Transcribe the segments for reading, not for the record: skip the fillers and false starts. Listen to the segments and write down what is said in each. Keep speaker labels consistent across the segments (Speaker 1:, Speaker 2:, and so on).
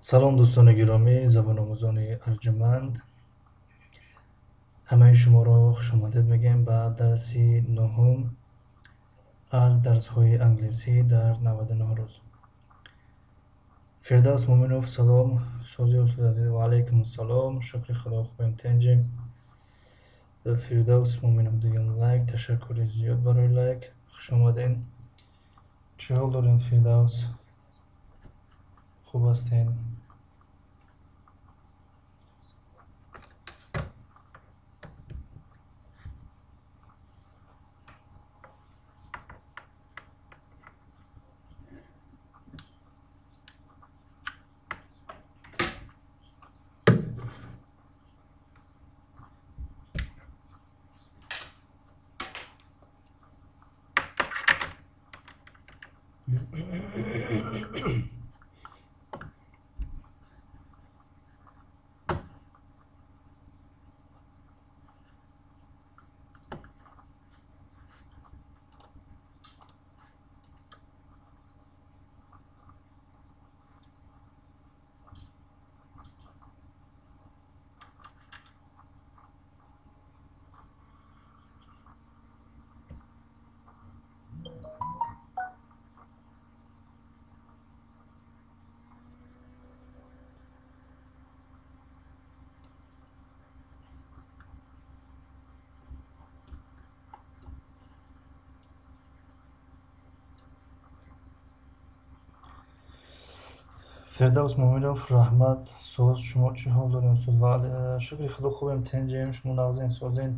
Speaker 1: Салом, дӯстони гиромӣ, забономӯзони арҷуманд. Ҳамаи шуморо хушомадед мегӯем ба дарси нуҳум аз дарсҳои англисӣ дар 99 рӯз. Фирдавс Муминов, салом, сози устоди азиз. Ва алайкум ассалом, шукри Худо, хубем, тенҷем. Фирдавс Муминов, дуюм лайк, ташаккури зиёд барои лайк, хуш омадед. Чӣ ҳол доред, Фирдавс? Хуб ҳастед? Фирдавс Муминов, раҳмат, соз. Шумо чӣ ҳол дорем, устоз? Шукри Худо, хубем, тенҷем. Шумо нағзен, созен?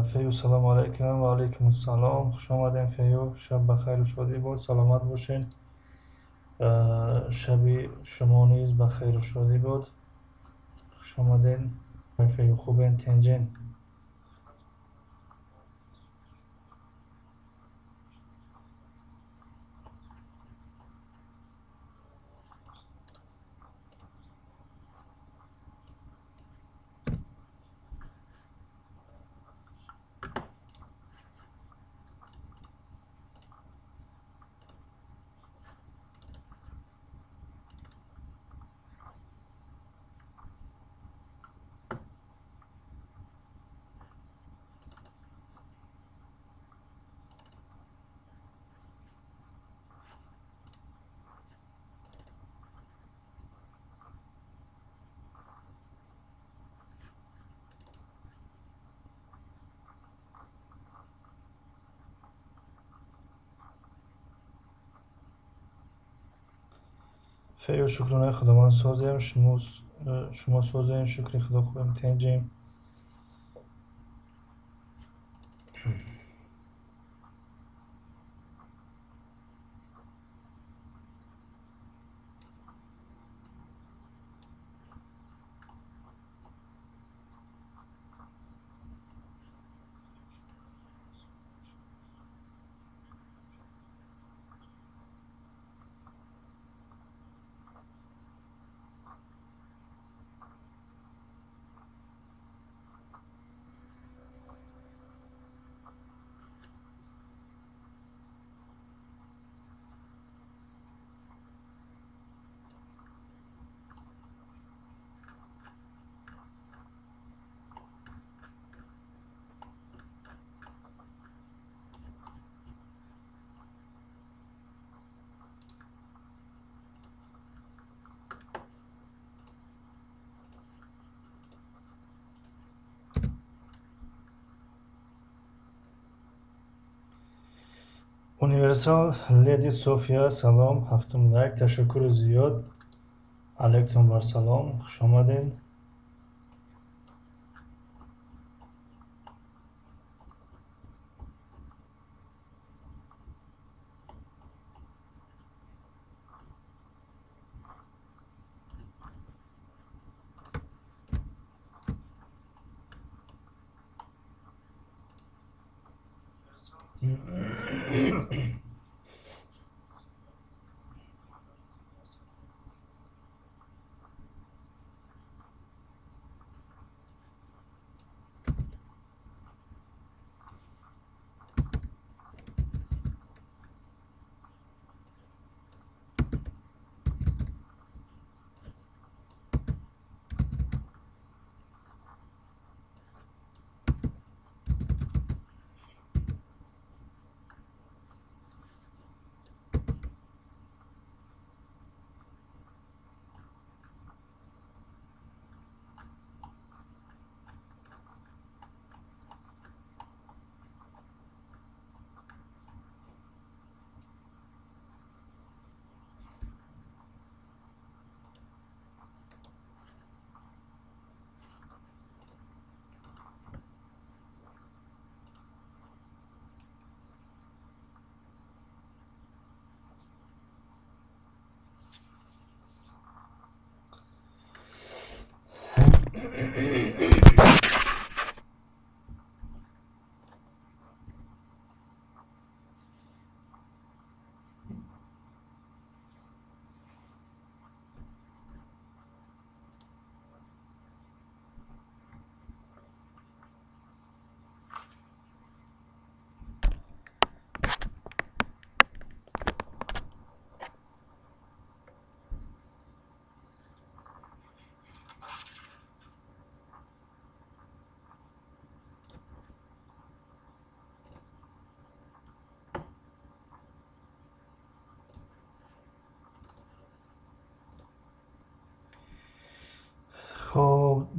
Speaker 1: Фею, салому алайкум. Ва алайкум ассалом, хуш омадем, Фею. Шаб ба хайру шодӣ бод, саломат бошен. Шаби шумо низ ба хайру шодӣ бод. Хуш омаден, Фею, хубен, тенҷен? Фею, шукронаи Худованд, созем. Шумо созем? Шукри Худо, хубем, тенҷем. Универсал Леди София, салом, ҳафтум лайк, ташаккури зиёд. Алайкум бар салом, хуш омадед.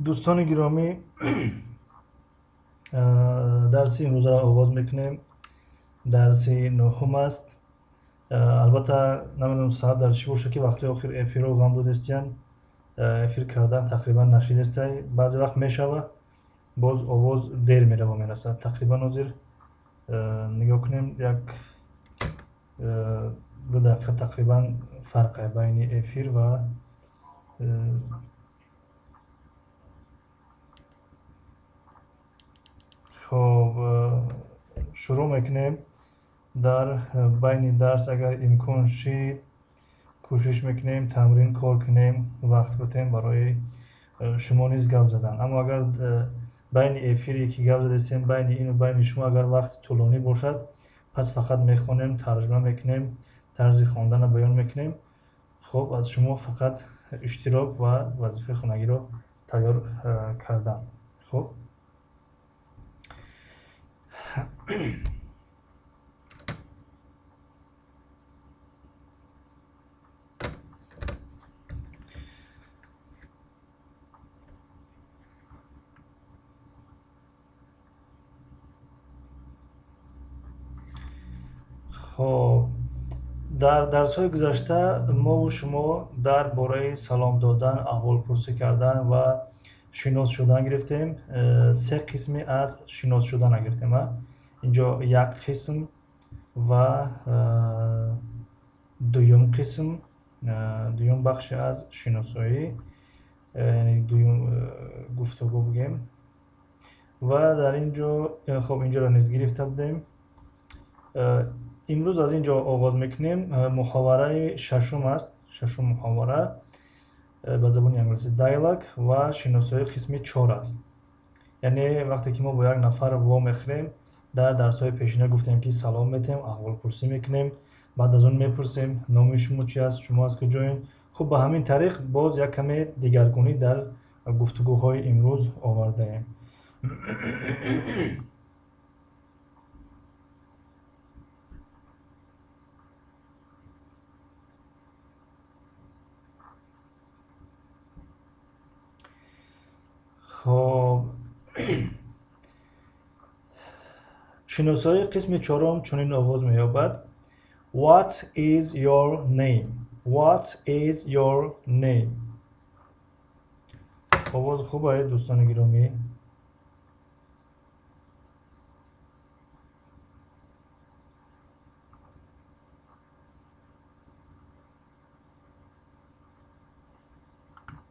Speaker 1: Дӯстони гиромӣ, дарси имрӯзаро оғоз мекунем. Дарси нӯҳум аст. Албатта намедонам сабаб дар чӣ бошад, ки вақтҳои охир эфирро ғам додестиянд, эфир кардан тақрибан нашидестай. Баъзе вақт мешава, боз овоз дер мерава мерасад. Тақрибан ҳозир нигоҳ кунем, як ду дақиқа тақрибан фарқе байни эфир ва хоб шурӯъ мекунем. Дар байни дарс агар имкон шид, кӯшиш мекунем тамрин кор кунем, вақт битем барои шумо низ гап задан. Аммо агар байни эфире ки гап задастем, байни ину байни шумо агар вақти тӯлонӣ бошад, пас фақат мехонем, тарҷума мекунем, тарзи хонданро баён мекунем. Хоб, аз шумо фақат иштирок ва вазифаи хонагиро тайёр кардан. Хоб, хоб, дар дарсҳои гузашта мову шумо дар бораи салом додан, аҳволпурсӣ кардан ва шинос шудан гирифтем. Се қисми аз шинос шуданро гирифтем. Инҷо як қисм ва дуюм қисм, дуюм бахши аз шиносоӣ, яъне дуюм гуфтугӯ бигем. Ва дар ин ҷо, хоб, инҷоро низ гирифта будем. Имрӯз аз ин ҷо оғоз мекунем. Муҳовараи шашум аст, шашум муҳовара ба забони англисӣ dialogue ва шиносоии қисми чор аст. Яъне вақте ки мо бо як нафар вомехӯрем, дар дарсҳои пешина гуфтем, ки салом метем, аҳволпурсӣ мекунем, баъд аз он мепурсем номи шумо чи аст, шумо аз куҷоед. Хуб, ба ҳамин тариқ боз як каме дигаргунӣ дар гуфтугӯҳои имрӯз овардаем. Хоб, шиносоии қисми чорум чунин оғоз меёбад: What is your name? What is your name? Овоз хуб аст, дӯстони гиромӣ?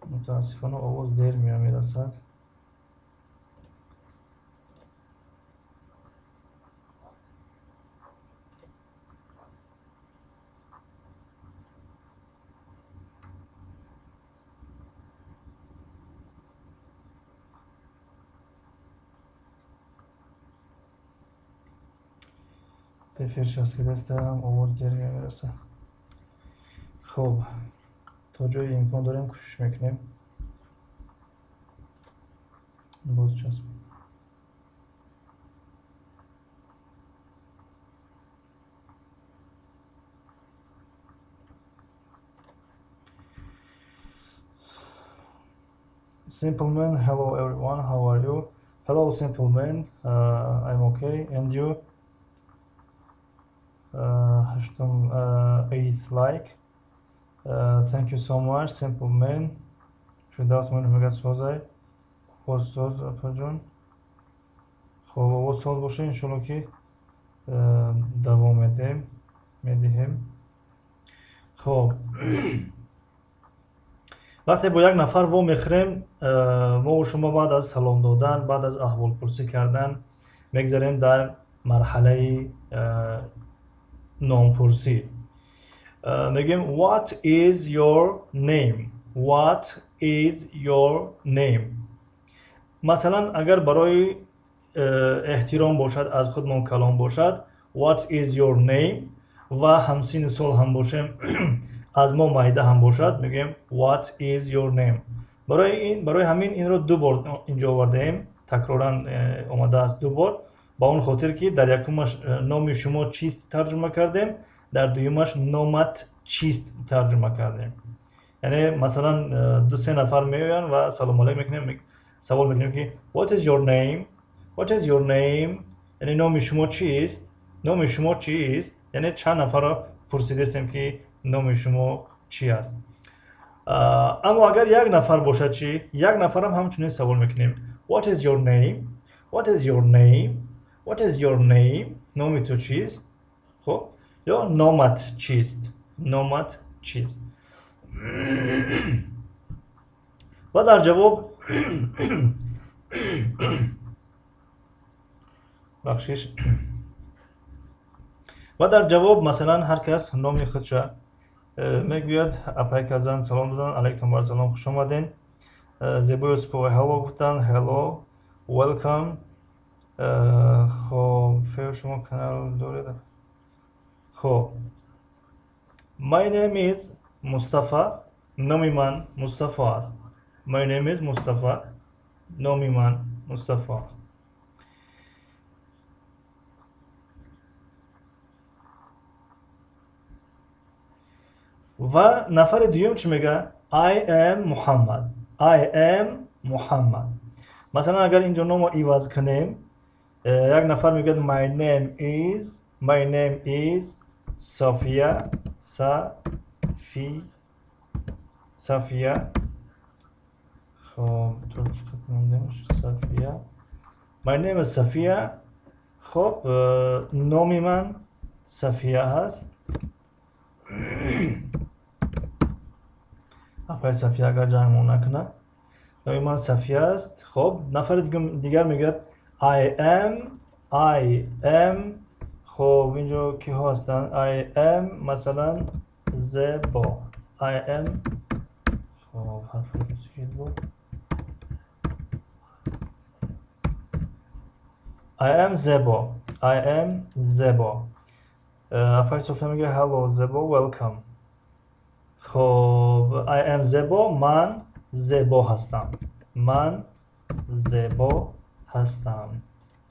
Speaker 1: Мутаассифона овоз дер мерасад. Эфир часпидастам, овоз дер мерасад. Хоб, то ҷое имкон дорем кӯшиш мекунем. Боз часп. Simple man, hello everyone, how are you? Hello simple man, I'm okay, and you? Ҳаштум, eighth like. Thank you so much, simple man. Фирдавс муинов мегӯяд созай. Овоз соз, апаҷон. Хоб, овоз соз боша, иншолло ки давом медиҳем. Хоб, вақте бо як нафар вомехӯрем, мову шумо баъд аз салом додан, баъд аз аҳволпурсӣ кардан мегзарем дар марҳалаи номпурсӣ. Мегӯем What is your name? What is your name? Масалан, агар барои эҳтиром бошад, аз худмон калом бошад, What is your name? Ва ҳамсинну сол ҳам бошем, аз мо майда ҳам бошад, мегӯем What is your name? Барои ҳамин инро ду бор инҷо овардаем, такроран омадааст ду бор, ба он хотир ки дар якумаш номи шумо чист тарҷума кардем, дар дуюмаш номат чист тарҷума кардем. Яъне масалан ду се нафар меоянд ва салому алайк мекунем, Савол мекунем ки what is your name? What is your name? Яъне номи шумо чист? Номи шумо чист? Яъне чанд нафарро пурсидастем ки номи шумо чӣ аст. Аммо агар як нафар бошад чӣ? Як нафарам ҳамчунин савол мекунем. What is your name? What is your name? What is your name? Номи ту чист? Хуб, ё номат чист? Номат чист? Ва дар ҷавоб бахшиш, ва дар ҷавоб масалан ҳар кас номи худша мегӯяд. Апай Казан салом додан, алайкум вассалом, хуш омаден. Зебо Юсупова hello гуфтан, hello, welcome. Хоб, феъл шумо канал доред? Хоб, my name is Mustafa, номи ман Мустафо аст. My name is Mustafa, номи ман Мустафо аст. Ва нафари дуюм чӣ мегӯяд? I am Muhammad. I am Muhammad. Масалан агар инҷо номро иваз кунем, як нафар мегӯяд my name is, my name is София, Сафи, София. Хоб, турки фикр София. My name is София. Хоб, номи ман София ҳаст. Апай София агар ҷангмон накунад, номи ман София аст. Хоб, нафари дигар мегӯяд I am, I am. Хоб, инҷо киҳо ҳастанд? I am масалан Зебо. I am, хоб, ҳарфи русӣ буд. I am Zebo. I am Zebo. Апай София мегӯяд hello Zebo, welcome. Хоб, I am Zebo, ман Зебо ҳастам. Ман Зебо ҳастам.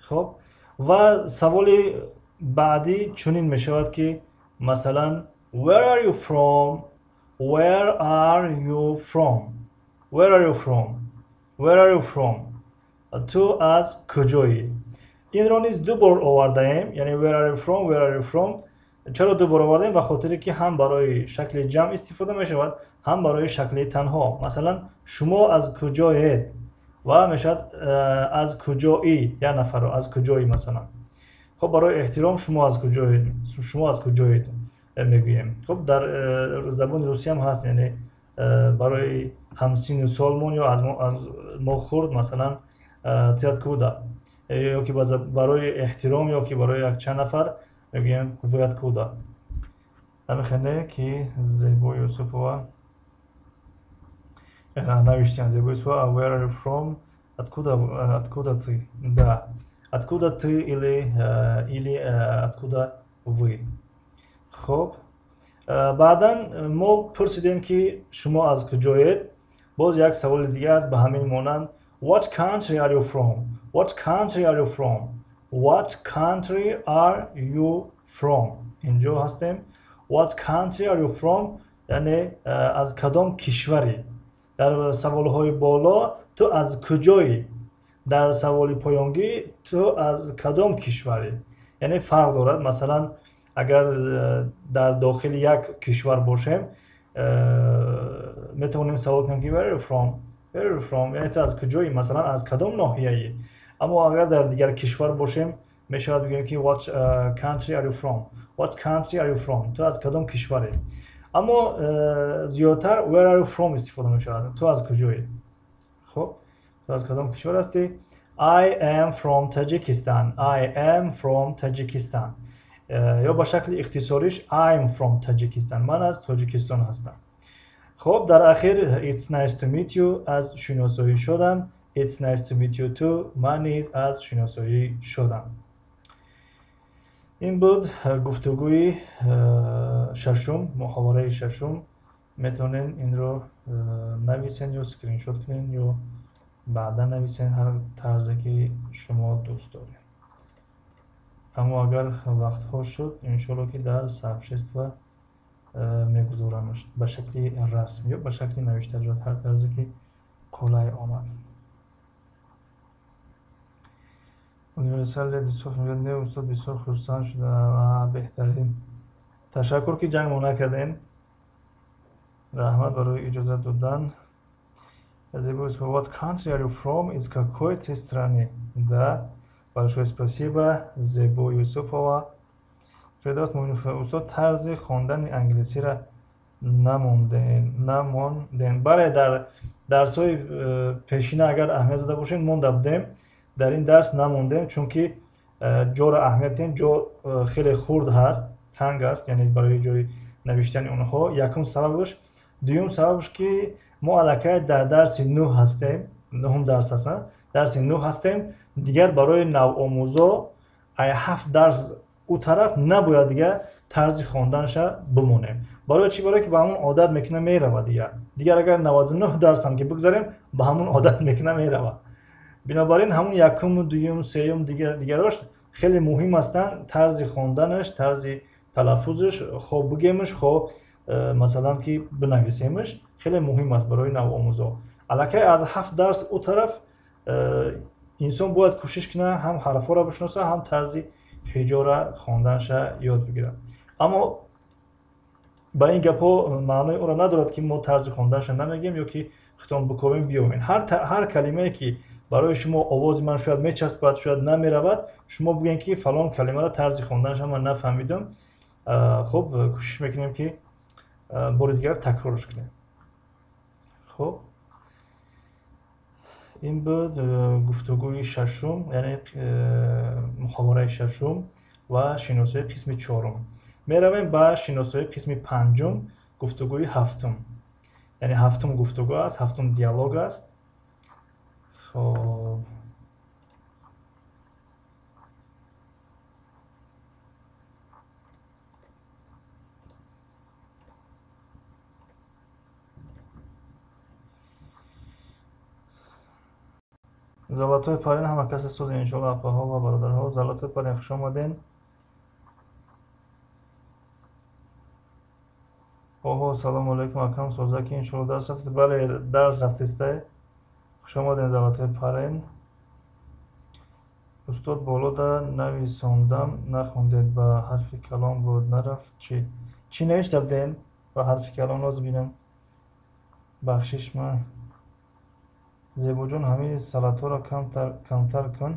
Speaker 1: Хоб, ва саволи баъдӣ чунин мешавад ки масалан where are you from? Where are you from? Where are you from? Where are you from? Ту аз куҷоӣ? Инро низ ду бор овардаем, яъне where are you from, where are you from. Чаро ду бор овардаем? Ба хотире ки ҳам барои шакли ҷамъ истифода мешавад, ҳам барои шакли танҳо. Масалан шумо аз куҷоед? Ва мешавад аз куҷоӣ, як нафарро аз куҷоӣ масалан. Хоб, барои эҳтиром шумо аз куҷоед, шумо аз куҷоед мегӯем. Хоб, дар забони русӣ ҳам ҳаст, яъне барои ҳамсину солмон ё аз мо хурд масалан ты откуда, ё ки барои эҳтиром ё ки барои якчанд нафар мегӯем вы откуда. Намехоне ки Зебо Юсупова навиштем. Зебо Юсупова, where are you from? Откуда, откуда ты? Да, откуда ты или откуда вы? Хоб, баъдан мо пурсидем ки шумо аз куҷоед. Боз як саволи дига аст ба ҳамин монанд. What country are you from? What country are you from? What country are you from? Инҷо ҳастем. What country are you from? Яъне аз кадом кишварӣ? Дар саволҳои боло ту аз куҷоӣ? Дар саволи поёнгӣ ту аз кадом кишварӣ? Яъне фарқ дорад. Масалан агар дар дохили як кишвар бошем, метавонем савол кунем ки where are you from? Where are you from? Яъне ту аз куҷоӣ? Масалан аз кадом ноҳияӣ? Аммо агар дар дигар кишвар бошем, мешавад бигӯем ки what country are you from? What country are you from? Ту аз кадом кишварӣ? Аммо зиёдтар where are you from истифода мешавад. Ту аз куҷоӣ? Хоб, ту аз кадом кишвар ҳастӣ? I am from Tajikistan. I am from Tajikistan. Ё ба шакли ихтисориш I'm from Tajikistan. Ман аз Тоҷикистон ҳастам. Хоб, дар ахир it's nice to meet you, аз шиносоӣ шудам. It's nice to meet you too, ман низ аз шиносоӣ шудам. Ин буд гуфтугӯи шашум, муҳовараи шашум. Метавонед инро нависен ё скриншот кунед ё баъдан нависен, ҳар тарзе ки шумо дӯст доред. Аммо агар вақтҳо шуд, иншоалло ки дар сообщество мегузорамаш ба шакли расм ё ба шакли навиштаҷот, ҳар тарзе ки қулай омад. Универсал Леди Соф мегӯяд: не, устод, бисёр хурсанд шудам. Беҳтарин. Ташаккур, ки ҷангмо накардем. Раҳмат барои иҷозат додан. Зебо: what country are you from? Из какой ты страны? Да, большое спасибо, Зебо Юсупова. Фирдавс Муминов: устод, тарзи хондани англисиро намондем. Бале, дар дарсҳои пешина агар аҳамият дода бошем, монда будем. Дар ин дарс намондем, чунки ҷоро аҳамият диҳем, ҷо хеле хурд ҳаст, танг аст, яъне барои ҷои навиштани онҳо. Якум сабабш. Дуюм сабабш, ки мо аллакай дар дарси нӯҳ ҳастем, нӯҳум дарс ҳаст, дарси нӯҳ ҳастем. Дигар барои навомӯзо ай ҳафт дарс ӯ тараф набояд дигар тарзи хонданша бимонем. Барои чӣ? Барое ки ба ҳамон одат мекуна мерава дигар. Дигар агар 99 дарсам ки бигзарем, ба ҳамон одат мекуна мерава. Бинобар ин ҳамон якуму дуюм, сеюм, дигарош хеле муҳим ҳастанд. Тарзи хонданаш, тарзи талаффузаш, хо бигемш, хо масалан ки бинависемш, хеле муҳим аст барои навомӯзо. Аллакай аз ҳафт дарс ӯ тараф инсон бояд кӯшиш кунад ҳам ҳарфҳоро бишноса, ҳам тарзи ҳиҷора хонданша ёд бигирад. Аммо ба ин гапҳо маънои онро надорад, ки мо тарзи хонданша намегем ё ки хитон биковем биёвем. Ҳар калимае ки барои шумо овози ман шояд мечаспад, шояд намеравад, шумо бигӯед, ки фалон калимаро тарзи хонданша ман нафаҳмидам. Хуб, кӯшиш мекунем, ки бори дигар такрорш кунем. Хуб, ин буд гуфтугӯи шашум, яъне муҳовараи шашум ва шиносоии қисми чорум. Меравем ба шиносоии қисми панҷум, гуфтугӯи ҳафтум, яъне ҳафтум гуфтугӯ аст, ҳафтум диалог аст. Хоб, Золотой парень, ҳама касе соз, иншоалло, апаҳо ва бародарҳо. Золотой парень, хуш омаден. Оҳо, салому алайкум, акам, созаки, иншоалло. Дарс рафтест? Бале, дарс рафтестай. Хуш омаден, Золотой парень. Устод, болода нависондам, нахондед, ба ҳарфи калон буд, нарафт. Чӣ чӣ навишта будем ба ҳарфи калон? Ноз бинам, бахшиш. Ман, Зебоҷон, ҳамин салатҳоро камтар кун,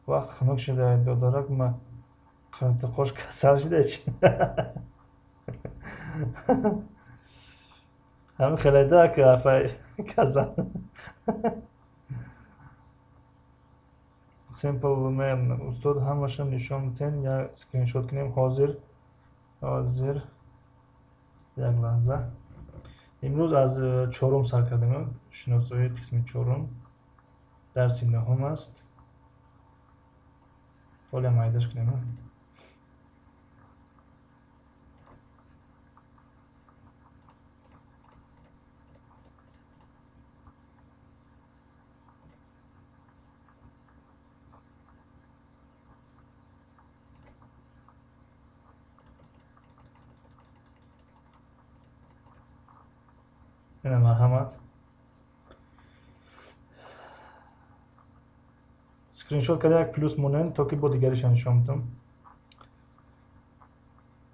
Speaker 1: вақт хунук шуда. Додарак, ма қиртиқош касал шуда чи? Ҳамин хеледа апай казан. Simple Man: устод, ҳамаша нишон тен, як скриншот кунем. Ҳозир, ҳозир, як лаҳза. Имрӯз аз чорум сар кардем, шиносоии қисми чорум, дарси нӯҳум аст. Ҳоле майдаш кунем. Ина, марҳамат, скриншот карда як плюс монен, то ки бо дигариша нишон бидам.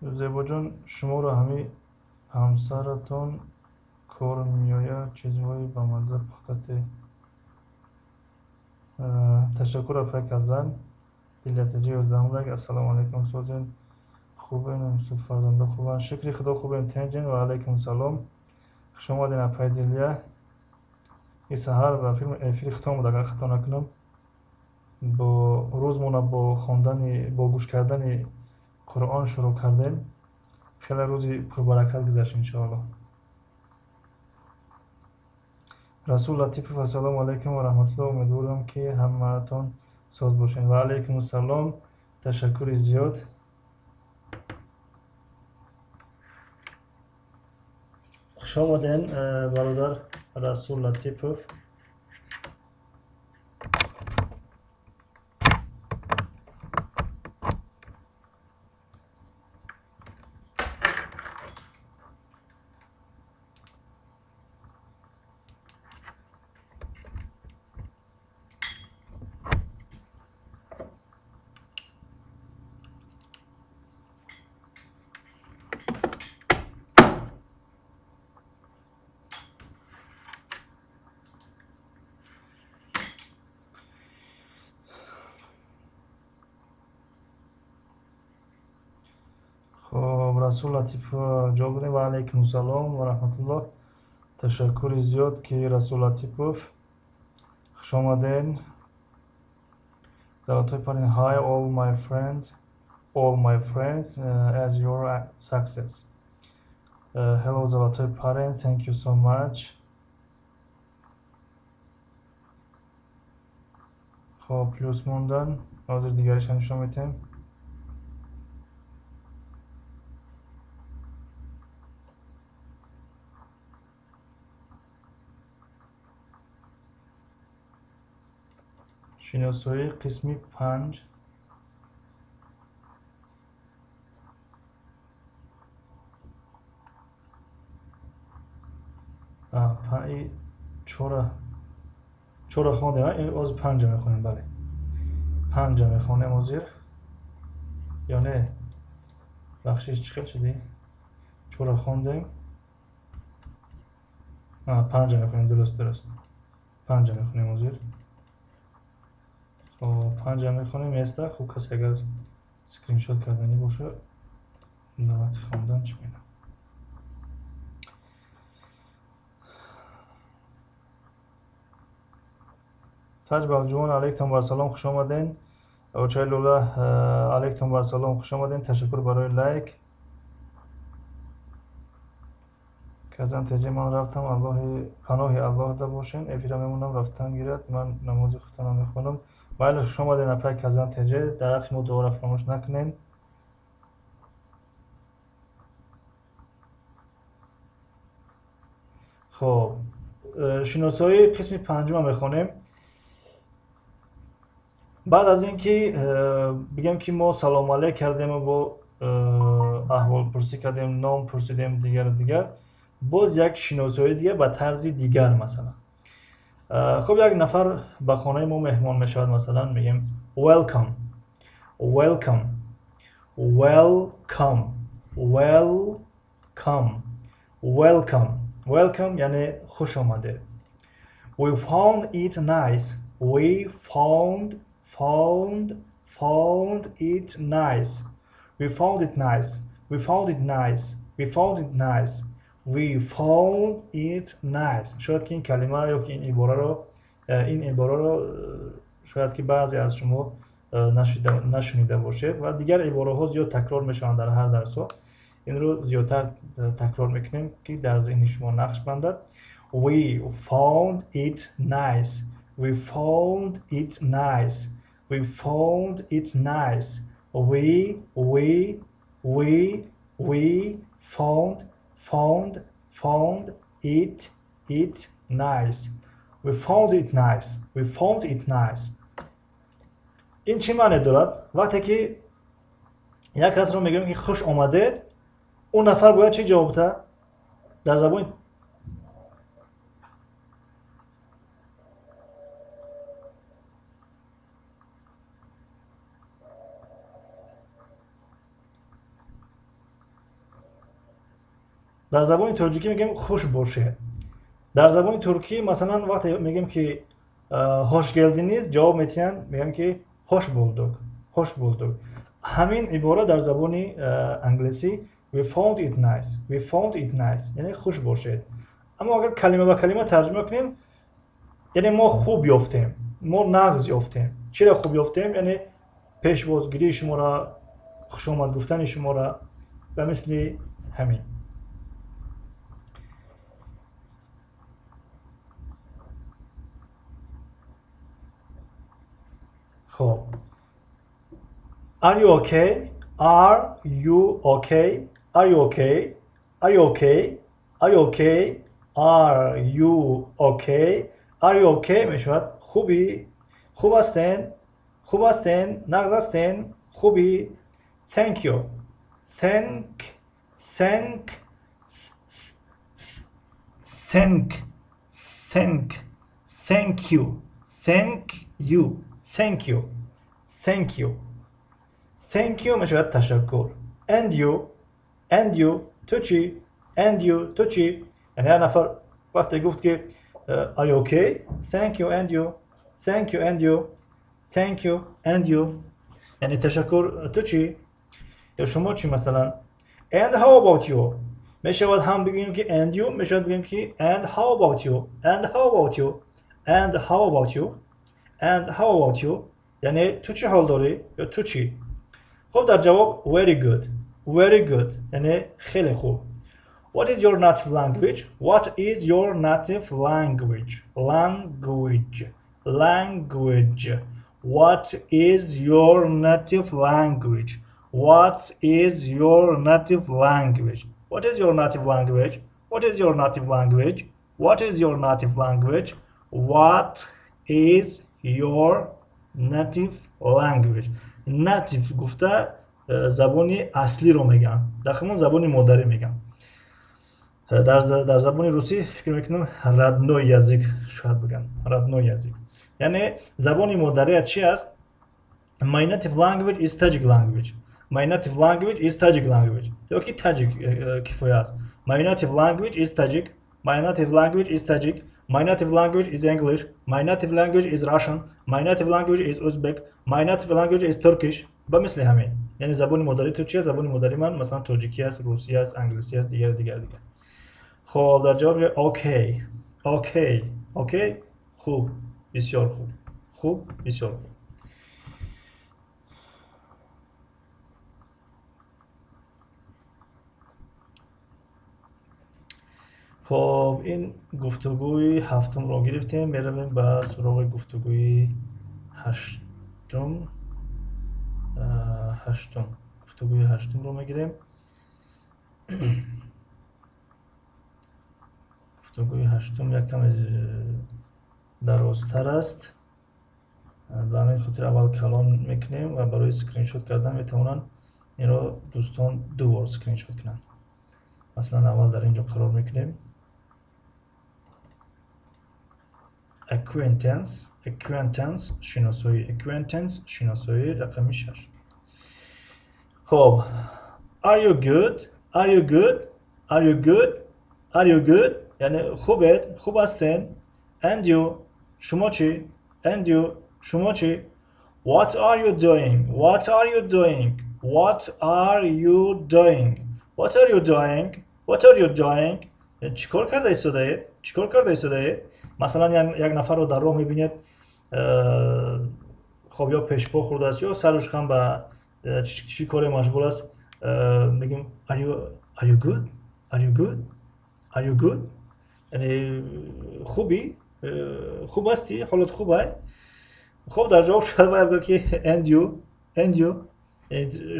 Speaker 1: Зебоҷон, шуморо ҳами ҳамсаратон кор меояд, чизҳои бамазза пухтате. Ташаккур, апай Казан. Дилятаҷи 11-ум лайк. Ассалому алайкум, созен, хубен, устод, фарзандо хубанд? Шукри Худо, хубем, тенҷен. Ва алайкум салом, хуш омаден, апай Дилия. И саҳар ба филм эфири хитом буд, агар хато накунам. Бо рӯзмона бо хондани, бо гӯш кардани Қуръон шурӯъ кардем. Хеле рӯзи пурбаракат гузашт, иншоалло. Расул Латипов: ассалому алайкум ва раҳматулло, умедворам, ки ҳамаатон соз бошед. Ва алайкум ассалом, ташаккури зиёд. Хуш омаден, бародар Расул Латипов. Расул Латипов ҷавоб додем. Ва алайкум салом ва раҳматуллоҳ. Ташаккури зиёд, ки Расул Латипов, хуш омаден. Золотой парень, hi all my friends, all my friends as your success. Hello Золотой парень, thank you so much. Хоб, плюс мондан, ҳозир дигаришам нишон медиҳем. Шиносоии қисми 5. Чора хондем, ҳозир 5 мехонем, бале. 5 мехонем ҳозир. Ё не? Бахшиш, чӣ хел шудӣ? 4 хондем. 5 мехонем, дуруст, дуруст. 5 мехонем ҳозир. Хоб, 5 мехонем, еста. Хуб, касе агар скриншот карданӣ боша, навбати хондан чӣ менам. Таҷ Балҷувон, алайкум вассалом, хуш омаден. Очай Лула, алайкум вассалом, хуш омаден. Ташаккур барои лайк. Казан теҷе, ман рафтам, Аллоҳи паноҳи Аллоҳ да бошен. Эфира мемонам, рафтан гирад. Ман намози худтонам мехонам. Майли, хуш омаден, апай Казан теҷе. Дар ҳаққи мо дуоро фаромӯш накунен. Хоб, шиносоии қисми 5 мехонем. Баъд аз ин ки бигем ки мо салом алейк кардем ва бо аҳволпурсӣ кардем, ном пурсидем, дигару дигар, боз як шиносоии дигар ба тарзи дигар, масалан. Хуб, як нафар ба хонаи мо меҳмон мешавад, масалан, мегем welcome, welcome, welcome, welcome, welcome, welcome, яъне хуш омадед. We found it nice. We found, found, found it nice. We found it nice. We found it nice. We found it nice. We found it nice. Шояд ки ин калима ё ки ин ибораро шояд ки баъзе аз шумо нашунида бошед ва дигар ибораҳо зиёд такрор мешаванд дар ҳар дарсҳо. Инро зиёдтар такрор мекунем, ки дар зеҳни шумо нақш бандад. We found it nice. We found it nice. We found it nice. We found, found, found it, it nice. We found it nice. We found it nice. Ин чӣ маъне дорад? Вақте ки як касро мегӯем, ки хуш омадед, он нафар бояд чӣ ҷавоб диҳад? Дар забони тоҷикӣ мегӯем хуш бошед. Дар забони туркӣ, масалан, вақте мегӯем ки hoş geldiniz, ҷавоб медиҳанд, мегӯям ки hoş bulduk, hoş bulduk. Ҳамин ибора дар забони англисӣ we found it nice, we found it nice, яъне хуш бошед. Аммо агар калима ба калима тарҷума кунем, яъне мо хуб ёфтем, мо нағз ёфтем. Чиро хуб ёфтем? Яъне пешвозгирии шуморо, хушомад гуфтани шуморо, ба мисли ҳамин. Хоб, are you okay? Are you okay? Are you okay? Are you okay? Are you okay? Are you okay? Are you okay мешавад хуби, хуб ҳастен, хуб ҳастен, нағз ҳастен, хуби. Thank you. Thank, thank, thank, thank, thank you, thank you, thank you, thank you, thank you мешавад ташаккур. And you, and you, ту чӣ? And you, ту чӣ? Яъне ҳар нафар вақте гуфт ки are you okay? Thank you, and you, thank you, and you, thank you, and you, яъне ташаккур, ту чӣ? Ё шумо чӣ, масалан? And how about you? Мешавад ҳам бигӯем ки and you, мешавад бигӯем ки and how about you, and how about you, and how about you, and how about you. Яъне ту чӣ ҳол дорӣ ё ту чӣ? Хуб, дар ҷавоб very good, very good, яъне хеле хуб. What is your native language? What is your native language? Language, language. What is your native language? What is your native language? What is your native language? What is your native language? What is your native language? What is your native language? Native гуфта забони аслиро мегӯянд, дар ҳамон забони модарӣ мегӯянд. Дар забони русӣ фикр мекунам родной язык шояд бигӯянд, родной язык. Яъне забони модарият чи аст? My native language is Tajik language. My native language is Tajik language. Ё ки таҷик кифоя аст. My native language is Tajik. My native language is Tajik. My native language is English. My native language is Russian. My native language is Uzbek. My native language is Turkish. Ба мисли ҳамин. Яъне забони модари ту чист? Забони модари ман масалан тоҷикӣ аст, русӣ аст, англисӣ аст, дигар дигар дигар. Хоб, дар ҷавоб окей, окей, окей, хуб, бисёр хуб, хуб, бисёр хуб. Хоб, ин гуфтугӯи ҳафтумро гирифтем, меравем ба суроғи гуфтугӯи ҳаштум. Ҳаштум, гуфтугӯи ҳаштумро мегирем. Гуфтугӯи ҳаштум як каме дарозтар аст, ба ҳамин хотир аввал калон мекунем ва барои скриншот кардан метавонанд инро дӯстон ду бор скриншот кунанд. Масалан, аввал дар ин ҷо қарор мекунем. Acquaintance, acquaintance, шиносоӣ, acquaintance, шиносоӣ, рақами 6. Хоб, are you good? Are you good? Are you good? Are you good? Яъне хубед, хуб ҳастен. And you, шумо чӣ? And you, шумо чӣ? What are you doing? What are you doing? What are you doing? What are you doing? What are you doing? Чӣ кор карда истодаед? Чӣ кор карда истодаед? Масалан, як нафарро дар роҳ мебинед, хоб, ё пешпо хӯрдааст, ё сару шикам ба чӣ коре машғул аст, мегӯем are you good? Are you good? Are you good? Яъне хубӣ? Хуб ҳастӣ? ҳолат хуб ай? Хоб, дар ҷавоб шояд бояд бигӯяд ки and you, and you,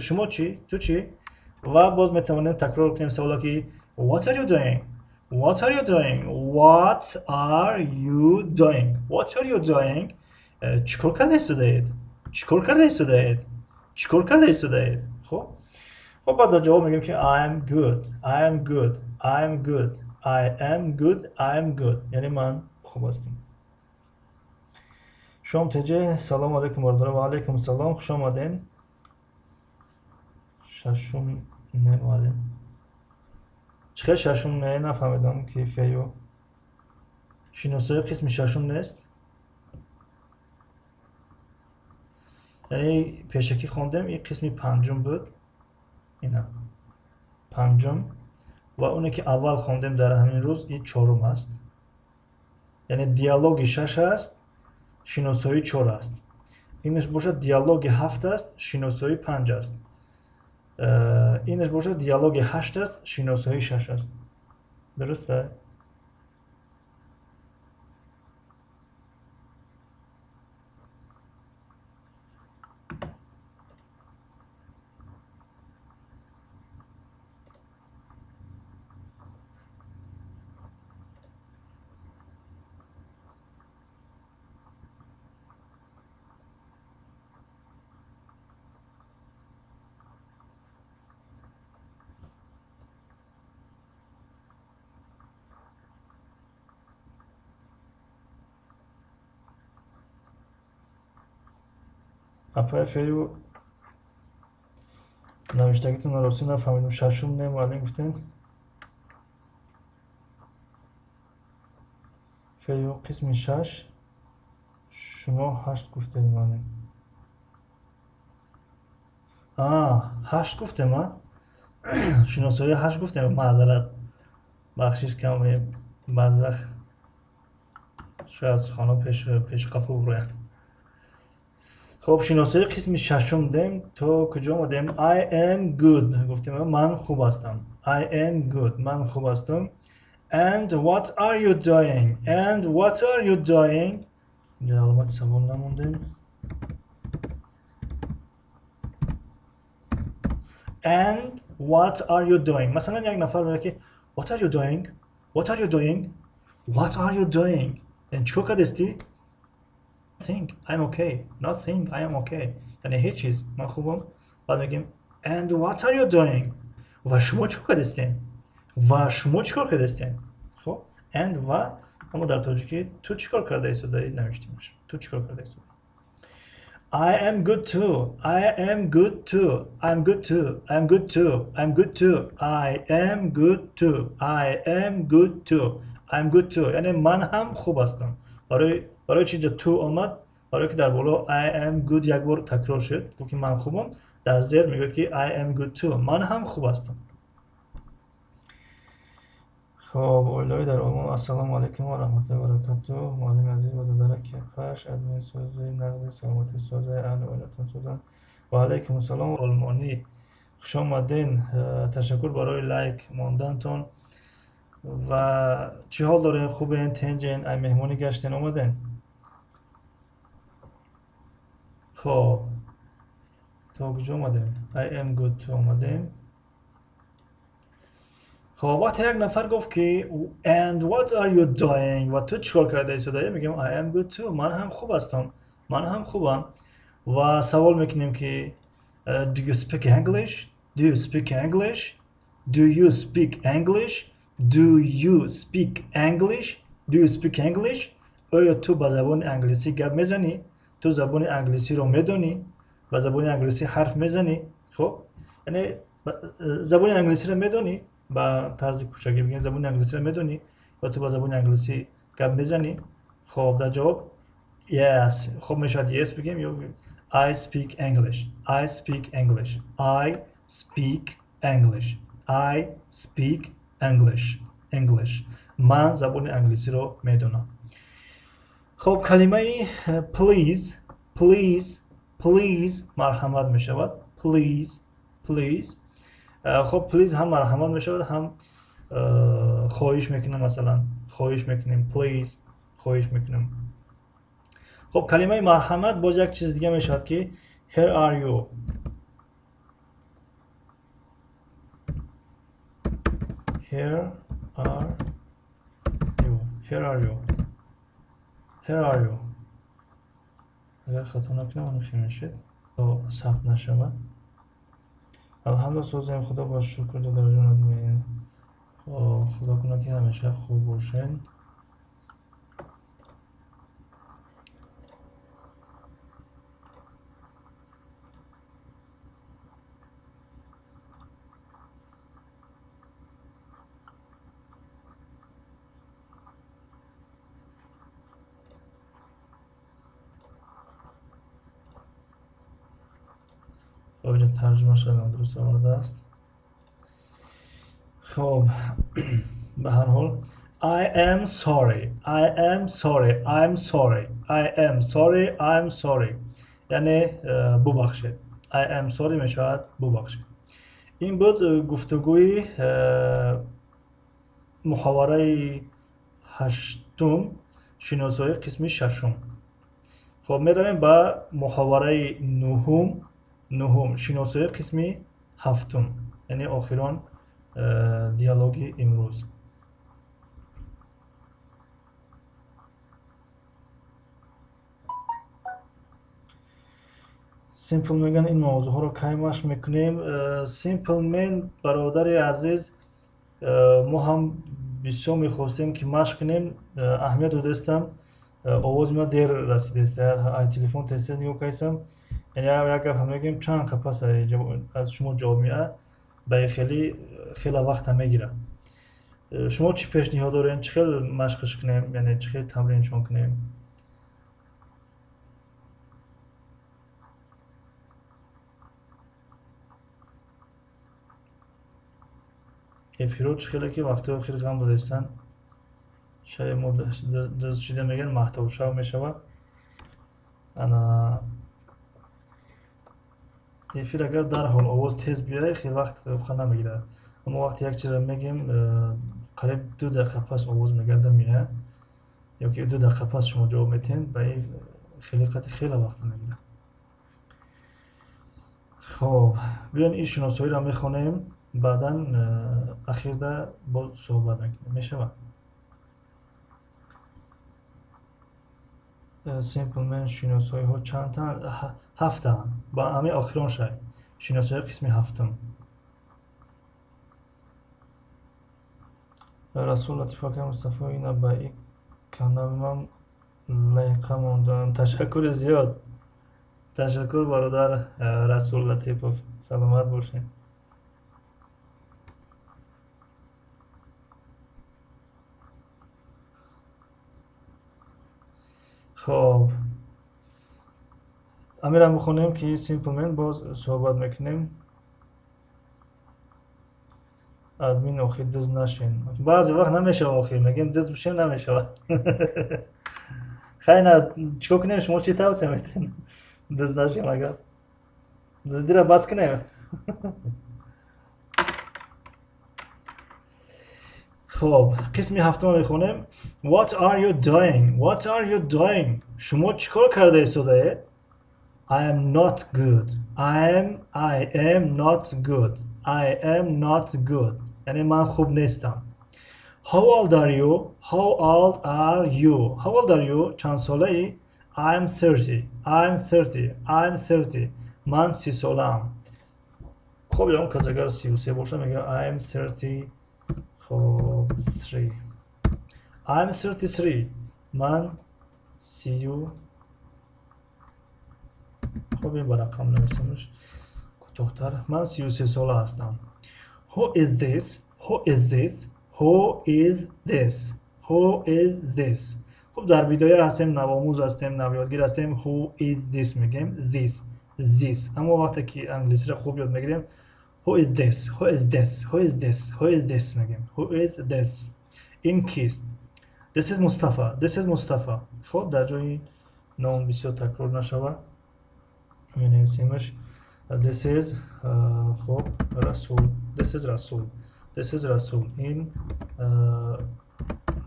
Speaker 1: шумо чӣ? Ту чӣ? Ва боз метавонем такрор кунем саволо ки what are you doing? What are you doing? What are you doing? What are you doing? Чӣ кор карда истодаед? Чӣ кор карда истодаед? Чӣ кор карда истодаед? Хоб, хоб, баъд дар ҷавоб мегӯем ки I am good, I am good, I am good, I am good, I am good. Яъне ман хуб ҳастам. Шом теҷе, салом алейкум бародарон. Ва алейкум салом, хуш омадем. Шашум не, муаллим. Чӣ хел шашум не, нафаҳмидам ки фею. Шиносои қисми шашум нест? Яъне пешакӣ хондем, ин қисми панҷум буд. Ина панҷум ва оне ки аввал хондем дар ҳамин рӯз ин чорум аст. Яъне диалоги 6 аст, шиносоӣ 4 аст. Инаш бошад диалоги 7 аст, шиносоӣ 5 аст. Инаш бошад диалоги 8 аст, шиносоӣ 6 аст. Дуруст аст? Апай фею навиштагитон ростӣ нафаҳмидам. Шашум не, муаллим гуфтен. Фею қисми 6, шумо 8 гуфтед муаллим. 8 гуфтем, а? Шиносоии ҳашт гуфтем, маъзарат, бахшиш, каме баъзе вақт шояд суханҳо пешқафо броянд. Хоб, шиносоии қисми шашум дем. То куҷо омадем? I am good гуфтем, ман хуб ҳастам. I am good, ман хуб ҳастам. And what are you doing? And what are you doing? Инҷо аломати савол намондем. And what are you doing? Масалан, як нафар мегӯяд ки what are you doing? What are you doing? What are you doing? Яъне чикор кардасти? Nothing, I'm okay. Nothing, I am okay. Яъне ҳеҷ чиз, ман хубам. Баъд мегӯем and what are you doing? Ва шумо чикор кардастед? Ва шумо чикор кардастед? Хоб, and ва, аммо дар тоҷикӣ ту чикор карда истодаӣ навиштемаш. Ту чикор карда истодаӣ? I am good too. I am good too. I'm good too. I'm good too. I'm good too. I am good too. I am good too. I'm good too. Яъне ман ҳам хуб ҳастам. Барои чи инҷо too омад? Барои ки дар боло I am good як бор такрор шуд, гуфт ки ман хубам. Дар зер мегӯяд ки I am good too. Ман ҳам хуб ҳастам. Хоб, оилаҳои дар Олмон, ассалому алайкум ва раҳматуллоҳи ва баракатуҳ. Муаллими азиз ва додарак паш, админ сози, нағзи, саломатӣ соза, аҳли оилатон созанд. Ва алайкум ассалом, олмонӣ. Хуш омаден. Ташаккур барои лайк мондантон. Ва чӣ ҳол дорен? Хубен, тенҷен, ай меҳмонӣ гаштен, омаден? Хоб, то куҷо омадем? I am good too омадем. Хоб, вақте як нафар гуфт ки and what are you doing? Ва ту чикор карда истодаӣ? Мегӯем I am good too. Ман ҳам хуб ҳастам. Ман ҳам хубам. Ва савол мекунем ки do you speak English? Do you speak English? Do you speak English? Do you speak English? Do you speak English? Оё ту ба забони англисӣ гап мезанӣ? Ту забони англисиро медонӣ? Ба забони англисӣ ҳарф мезанӣ? Хоб, яъне забони англисиро медонӣ? Ба тарзи кӯчагӣ бигӯем, забони англисиро медонӣ ва ту ба забони англисӣ гап мезанӣ? Хоб, дар ҷавоб yes. Хоб, мешавад yes бигӯем ё I speak English. I speak English. I speak English. I speak English. English. Ман забони англисиро медонам. Хоб, калимаи please, please, please марҳамат мешавад. Please, please. Хоб, please ҳам марҳамат мешавад, ҳам хоҳиш мекунам, масалан, хоҳиш мекунем, please, хоҳиш мекунам. Хоб, калимаи марҳамат боз як чиз дига мешавад ки here are you. Here are you. Here are you. Here are you. Агар хато накунам, он хел мешавад. То сабт нашавад. Алҳамдулиллоҳ, созем, Худо ба шукр, додарҷонат меин. Худо кунад ки ҳамеша хуб бошед. Инҷо тарҷума шуда нодуруст овардааст. Хоб, ба ҳар ҳол I am sorry. I am sorry. I'm sorry. I am sorry. I'm sorry. Яъне бубахшед. I am sorry мешавад бубахшед. Ин буд гуфтугӯи муҳовараи ҳаштум, шиносоии қисми шашум. Хоб, меравем ба муҳовараи нуҳум, нуҳум, шиносоии қисми ҳафтум, яъне охирон диалоги имрӯз. Simple мегӯянд, ин мавзӯъҳоро кай машқ мекунем? Simple Man, бародари азиз, мо ҳам бисёр мехостем ки машқ кунем, аҳамият додастам, овози ман дер расидааст, ай телефон тез-тез нигоҳ кардам. Яъне як гап ҳам мегӯем, чанд қапас аз шумо ҷавоб меояд, ба хеле хеле вақт ҳам мегирад. Шумо чӣ пешниҳод доред? Чӣ хел машқш кунем, яъне чӣ хел тамриншон кунем? Эфиро чӣ хеле ки вақтҳои охир ғам додаистанд, шаби мо дӯст шида мегӯянд, маҳтобшав мешавад. Ана эфир агар дарҳол овоз тез биёяд, хеле вақт воқеан намегирад. Аммо вақте як чизро мегӯем, қариб 2 дақиқа пас овоз мегарда меояд, ё ки 2 дақиқа пас шумо ҷавоб метиҳед, ба ин хеле қати хеле вақт намегирад. Хоб, биён ин шиносоиро мехонем, баъдан ахирда боз суҳбат мекунем. Мешавад? Simple Man шиносоиҳо чандтаанд? 7таанд. Ба ҳамин охирон шай. Шиносоии қисми 7-ум. Расул Латиф ака Мустафо ина ба ин каналман лайқа мондам. Ташаккури зиёд. Ташаккур бародар Расул Латипов. Саломат бошед. Хоб, амирам бихонем ки Simple Man боз суҳбат мекунем. Админ охир дыз нашин. Баъзе вақт намешава охир, мегӯем дыз бишем намешава. Хай на, чикор кунем, шумо чӣ тавсия метиҳед? Дыз нашем агар. Дуздиро бас кунем. Хоб, қисми 7-ум мехонем. What are you doing? What are you doing? Шумо чӣ кор карда истодаед? I am not good. I am not good. I am not good. Яъне ман хуб нестам. How old are you? How old are you? How old are you? Чанд солаӣ? I am 30. I am 30. I am 30. Ман 30 солаам. Хоб, ягон кас агар 33 боша мегӯяд I am 30. Хоб, 3. I am 33. Ман 30. Хоб, ин ба рақам нависемш кӯтоҳтар. Ман 33 сола ҳастам. Who is this? Who is this? Who is this? Who is this? Хуб, дар бидоя ҳастем, навомӯз ҳастем, навёдгир ҳастем. Who is this мегӯем. This, this. Аммо вақте ки англисиро хуб ёд мегирем, who is this? Who is this? Who is this? Who is this мегӯем. Who is this? Ин кист? This is Mustafa. This is Mustafa. Хуб, дар ҷои ном бисёр такрор нашавад, менависемаш. This is хуб, Расул. This is Расул. This is Расул. Ин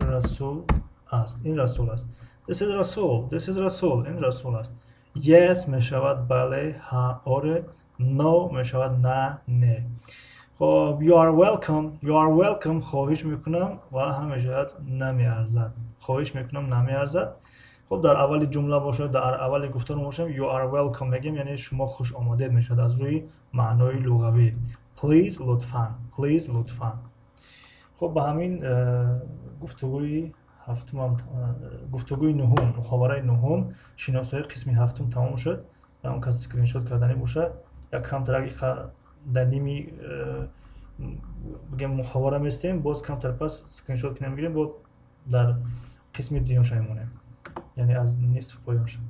Speaker 1: Расул аст. Ин Расул аст. This is Расул. This is Расул. Ин Расул аст. Yes мешавад бале, ҳа, оре. No мешавад на, не. Хоб, you are welcome. You are welcome. Хоҳиш мекунам ва ҳам мешавад намеарзад. Хоҳиш мекунам намеарзад. Хоб, дар аввали ҷумла бошад, дар аввали гуфтор бошем, you are welcome мегӯем, яъне шумо хуш омадед мешавад аз рӯи маънои луғавӣ. Please лутфан. Please лутфан. Хоб, ба ҳамин гуфтугӯи ҳафтумам, гуфтугӯи нуҳум, муҳовараи нуҳум, шиносоии қисми 7-ум тамом шуд. Он кас скриншот карданӣ бошад, як камтар дар ними бигем муҳовара местем, боз камтар пас скриншот кунем мегирем, боз дар қисми дуюмша мемонем, яъне аз нисф поёнша.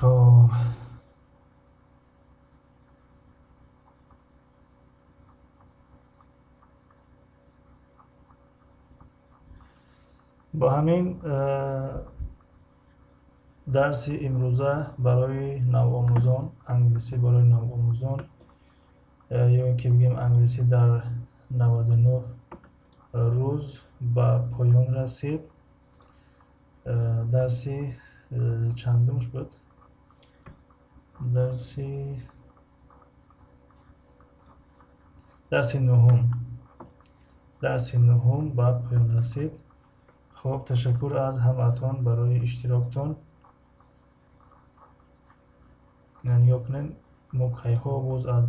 Speaker 1: Хоб, бо ҳамин дарси имрӯза барои навомӯзон, англисӣ барои навомӯзон, ё ин ки бигем англисӣ дар 99 рӯз ба поён расид. Дарси чандумш буд? Дарси нуҳум. Дарси нуҳум ба поён расид. Хоб, ташаккур аз ҳамаатон барои иштироктон. Нигоҳ кунед, мо кайҳо боз аз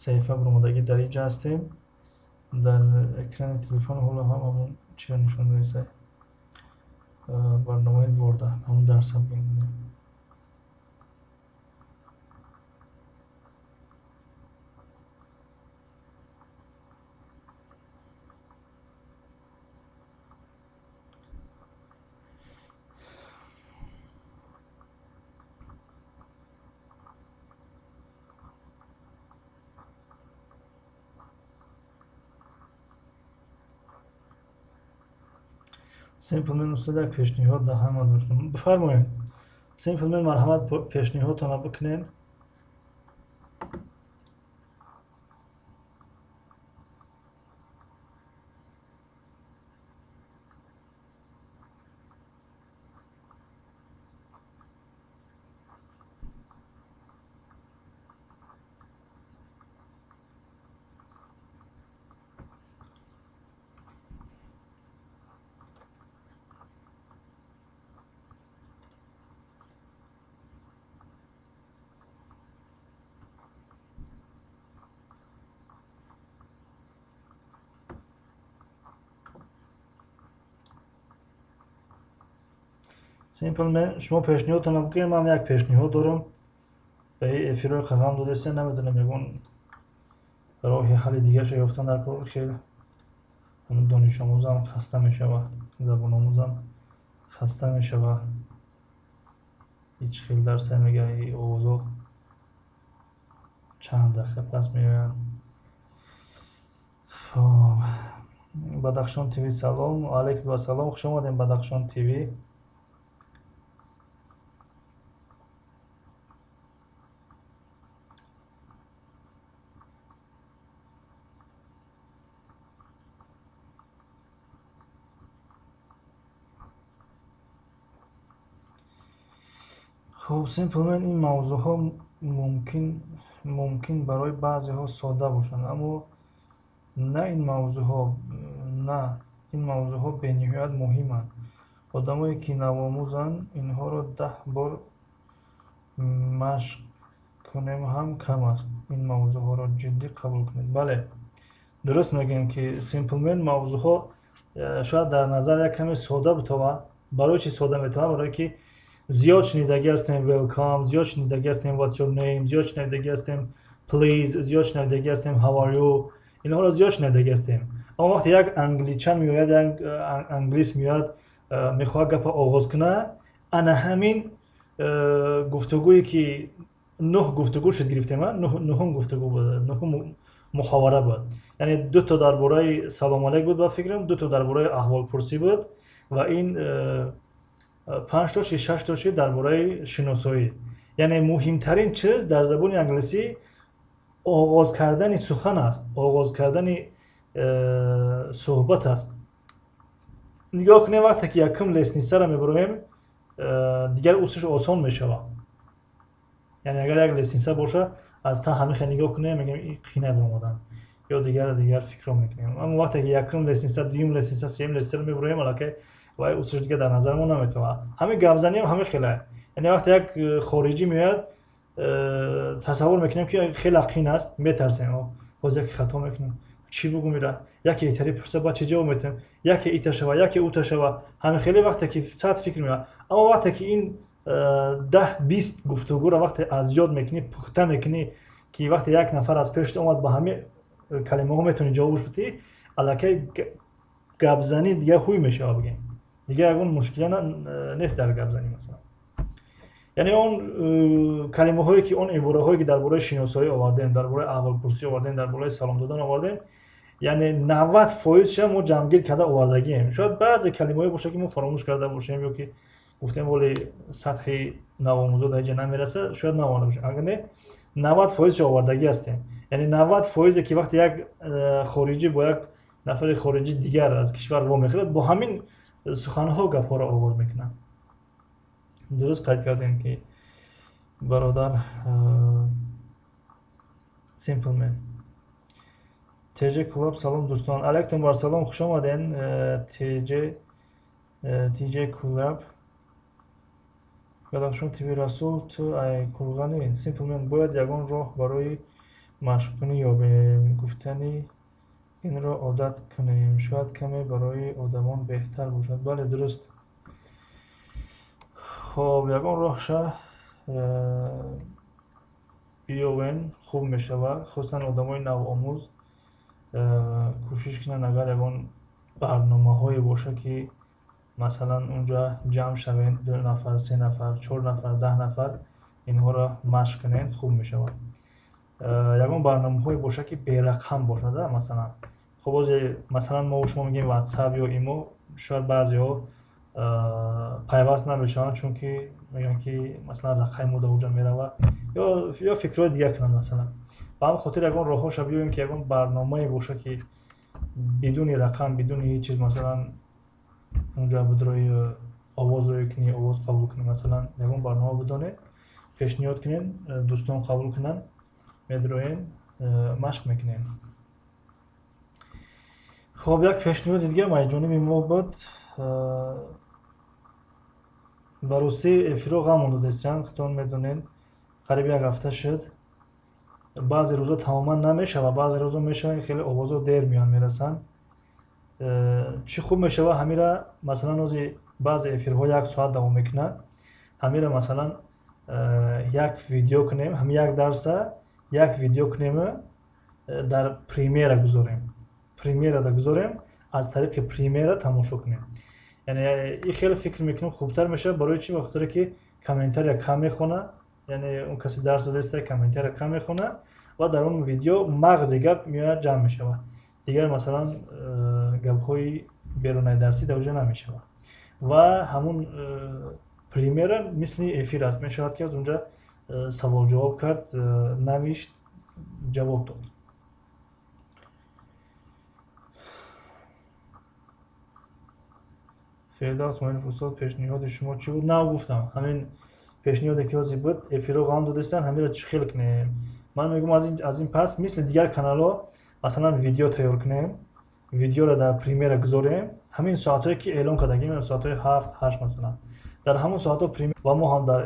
Speaker 1: саҳифа баромадагӣ дар инҷа ҳастем. Дар экрани телефон ҳоло ҳам ҳамон чиро нишон додааст. Барномаи Word, ҳамон дарсҳо бинем. Simple устод, як пешниҳод да ҳама доштам. Бифармоед. Simple, марҳамат, пешниҳодтонро бикунед. Simple, шумо пешниҳодтонро бикунед, ман як пешниҳод дорам. Ба ин эфирҳои қағам додастем, намедонам, ягон роҳи ҳалли дигарша ёфтан дар кор. Хеле донишомӯзам хаста мешава, забономӯзам хаста мешава. Ҳеҷ хел дарсе мега, овозҳо чанд дақиқа пас меоянд. Хоб, Бадахшон ТВ, салом алейкум вассалом, хуш омадем, Бадахшон ТВ. Хуб, Simple, ин мавзӯъҳо мумкин барои баъзеҳо содда бошанд, аммо на ин мавзӯъҳо, на ин мавзӯъҳо бениҳоят муҳиманд. Одамое ки навомӯзанд, инҳоро 10 бор машқ кунем ҳам кам аст. Ин мавзӯъҳоро ҷиддӣ қабул кунед. Бале, дуруст мегӯем, ки Simple, мавзӯъҳо шояд дар назар як каме содда битовад. Барои чӣ содда метавад? Барое ки зиёд шунидагӣ ҳастем welcome, зиёд шунидагӣ ҳастем what's your name, зиёд шунидагӣ ҳастем please, зиёд шунидагӣ ҳастем how are you, инҳоро зиёд шунидагӣ ҳастем. Аммо вақте як англичан меояд, як англис меояд, мехоҳад гапа оғоз кунад, ана ҳамин гуфтугӯе ки нӯҳ гуфтугӯ шуд гирифтем, нӯҳум гуфтугӯ буд, нӯҳум муҳовара буд. Яъне дуто дар бораи салом алейк буд, ба фикрам, дуто дар бораи аҳволпурсӣ буд ва ин 5 то ши, 6 то ши дар бораи шиносоӣ. Яъне муҳимтарин чиз дар забони англисӣ оғоз кардани сухан аст, оғоз кардани суҳбат аст. Нигоҳ кунем, вақте ки якум лестницаро мебароем, дигар усуш осон мешавад. Яъне агар як лестница боша, аз та ҳамихе нигоҳ кунем, мегӯем и қина баромадан ё дигар дигар фикрро мекунем. Аммо вақте ки якум лестница, дуюм лестница, сеюм лестницаро мебароем, аллакай вай усуш дигар дар назар мо наметавад. Ҳамин гапзаниам ҳамин хеле. Яъне вақте як хориҷӣ меояд, тасаввур мекунем, ки хеле қин аст, метарсем, боз яке хато мекунем, чӣ бугум, ира яке итари пурса, баъд чӣ ҷавоб метиҳам, яке ита шава, яке ута шава, ҳамин хеле вақте ки сад фикр меояд. Аммо вақте ки ин 10-20 гуфтугӯро вақте аз ёд мекунӣ, пухта мекунӣ, ки вақте як нафар аз пешт омад, ба ҳамин калимаҳо метавонӣ ҷавобш бидиҳӣ, аллакай гапзанӣ дигар ҳуй мешава, бигем, дигар ягон мушкила нест дар гапзанӣ, масалан. Яъне он калимаҳое ки, он ибораҳое ки дар бораи шиносоӣ овардем, дар бораи аҳволпурсӣ овардем, дар бораи салом додан овардем, яъне 90 фоизша мо ҷамъгир карда овардагием. Шояд баъзе калимаҳое бошад, ки мо фаромӯш карда бошем ё ки гуфтем, воли сатҳи навомӯзо дар инҷа намерасад, шояд наоварда бошем. Агар не, 90 фоизша овардагӣ ҳастем. Яъне 90 фоизе ки вақте як хориҷӣ бо як нафари хориҷи дигар аз кишвар вомехӯрад, бо ҳамин суханҳо гапҳоро оғоз мекунанд. Дуруст қайд кардем, ки бародар Simpleman. ТЖ Клуб, салом, дӯстон, алайкум вассалом, хуш омаден, ТЖ Клуб, Бадахшон ТВ, Расул, ту ай Курғани. Simpleman, бояд ягон роҳ барои машқкунӣ ёбем, гуфтани инро одат кунем, шояд каме барои одамон беҳтар бошад. Бале, дуруст. Хоб, ягон роҳша биёвен, хуб мешавад, хусусан одамои навомӯз кӯшиш кунанд, агар ягон барномаҳое бошад, ки масалан унҷа ҷамъ шавем, ду нафар, се нафар, чор нафар, 10 нафар, инҳоро машқ кунем, хуб мешавад. Ягон барномаҳое бошад, ки берақам бошад, масалан. Хоб, озе масалан мо шумо мегӯем WhatsApp ё имо. Шояд баъзеҳо пайваст намешаванд, чунки мегӯянд, ки масалан рақами мо дар онҷа меравад ё фикрҳои дигар кунанд масалан. Ба ҳамин хотир ягон роҳҳоша биёем, ки ягон барномае боша, ки бидуни рақам, бидуни ҳеҷ чиз, масалан онҷа бидрои овоз рӯй кунӣ, овоз қабул кунӣ, масалан ягон барнома бидонед, пешниҳод кунед, дӯстон қабул кунанд, медроем, машқ мекунем. Хоб, як пешниҳоди дигар аз ҷониби мо буд. Ба русӣ эфирҳо ғам мондадестанд, худтон медонед, қариб як ҳафта шуд. Баъзе рӯзо тамоман намешавад, баъзе рӯзо мешавад, хеле овозҳо дер меоянд, мерасанд. Чӣ хуб мешавад ҳамира, масалан ози баъзе эфирҳо як соат давом мекунад, ҳамира масалан як видео кунем, ҳами як дарса як видео кунем, дар премьера гузорем, премьерада гузорем, аз тариқи премьера тамошо кунем. Яъне и хеле фикр мекунем хубтар мешавад. Барои чӣ? Ба хотире ки комментария кам мехона, яъне он касе дарс додааст, комментария кам мехона ва дар он видео мағзи гап меояд, ҷамъ мешавад. Дигар масалан гапҳои берунаи дарсӣ дар оҷа намешавад ва ҳамун премьера мисли эфир аст, мешавад ки аз онҷа савол ҷавоб кард, навишт, ҷавоб дод. Фирдавс Муинов: устод, пешниҳоди шумо чӣ буд? Нав гуфтам, ҳамин пешниҳоде ки ҳозир буд, эфирҳо ғам додастанд, ҳаминро чӣ хел кунем? Ман мегӯям, аз ин пас мисли дигар каналҳо масалан видео тайёр кунем, видеоро дар премьера гузорем, ҳамин соатҳое ки эълон кардагим, соатҳои 7, 8 масалан, дар ҳамон соатҳо ва мо ҳам дар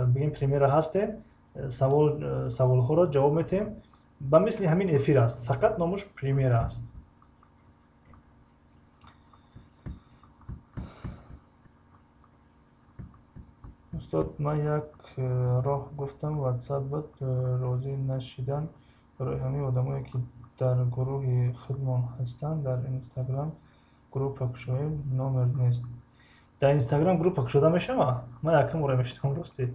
Speaker 1: бигем премьера ҳастем, саволҳоро ҷавоб метиҳем. Ба мисли ҳамин эфир аст, фақат номаш премьера аст. Устод, ман як роҳ гуфтам, WhatsApp буд, розӣ нашидан. Барои ҳамин одамое ки дар гурӯҳи худмон ҳастанд, дар Инстаграм группа кушоем, номер нест. Дар Инстаграм группа кушода мешавад? Ман якум бора мешунавам, ростӣ.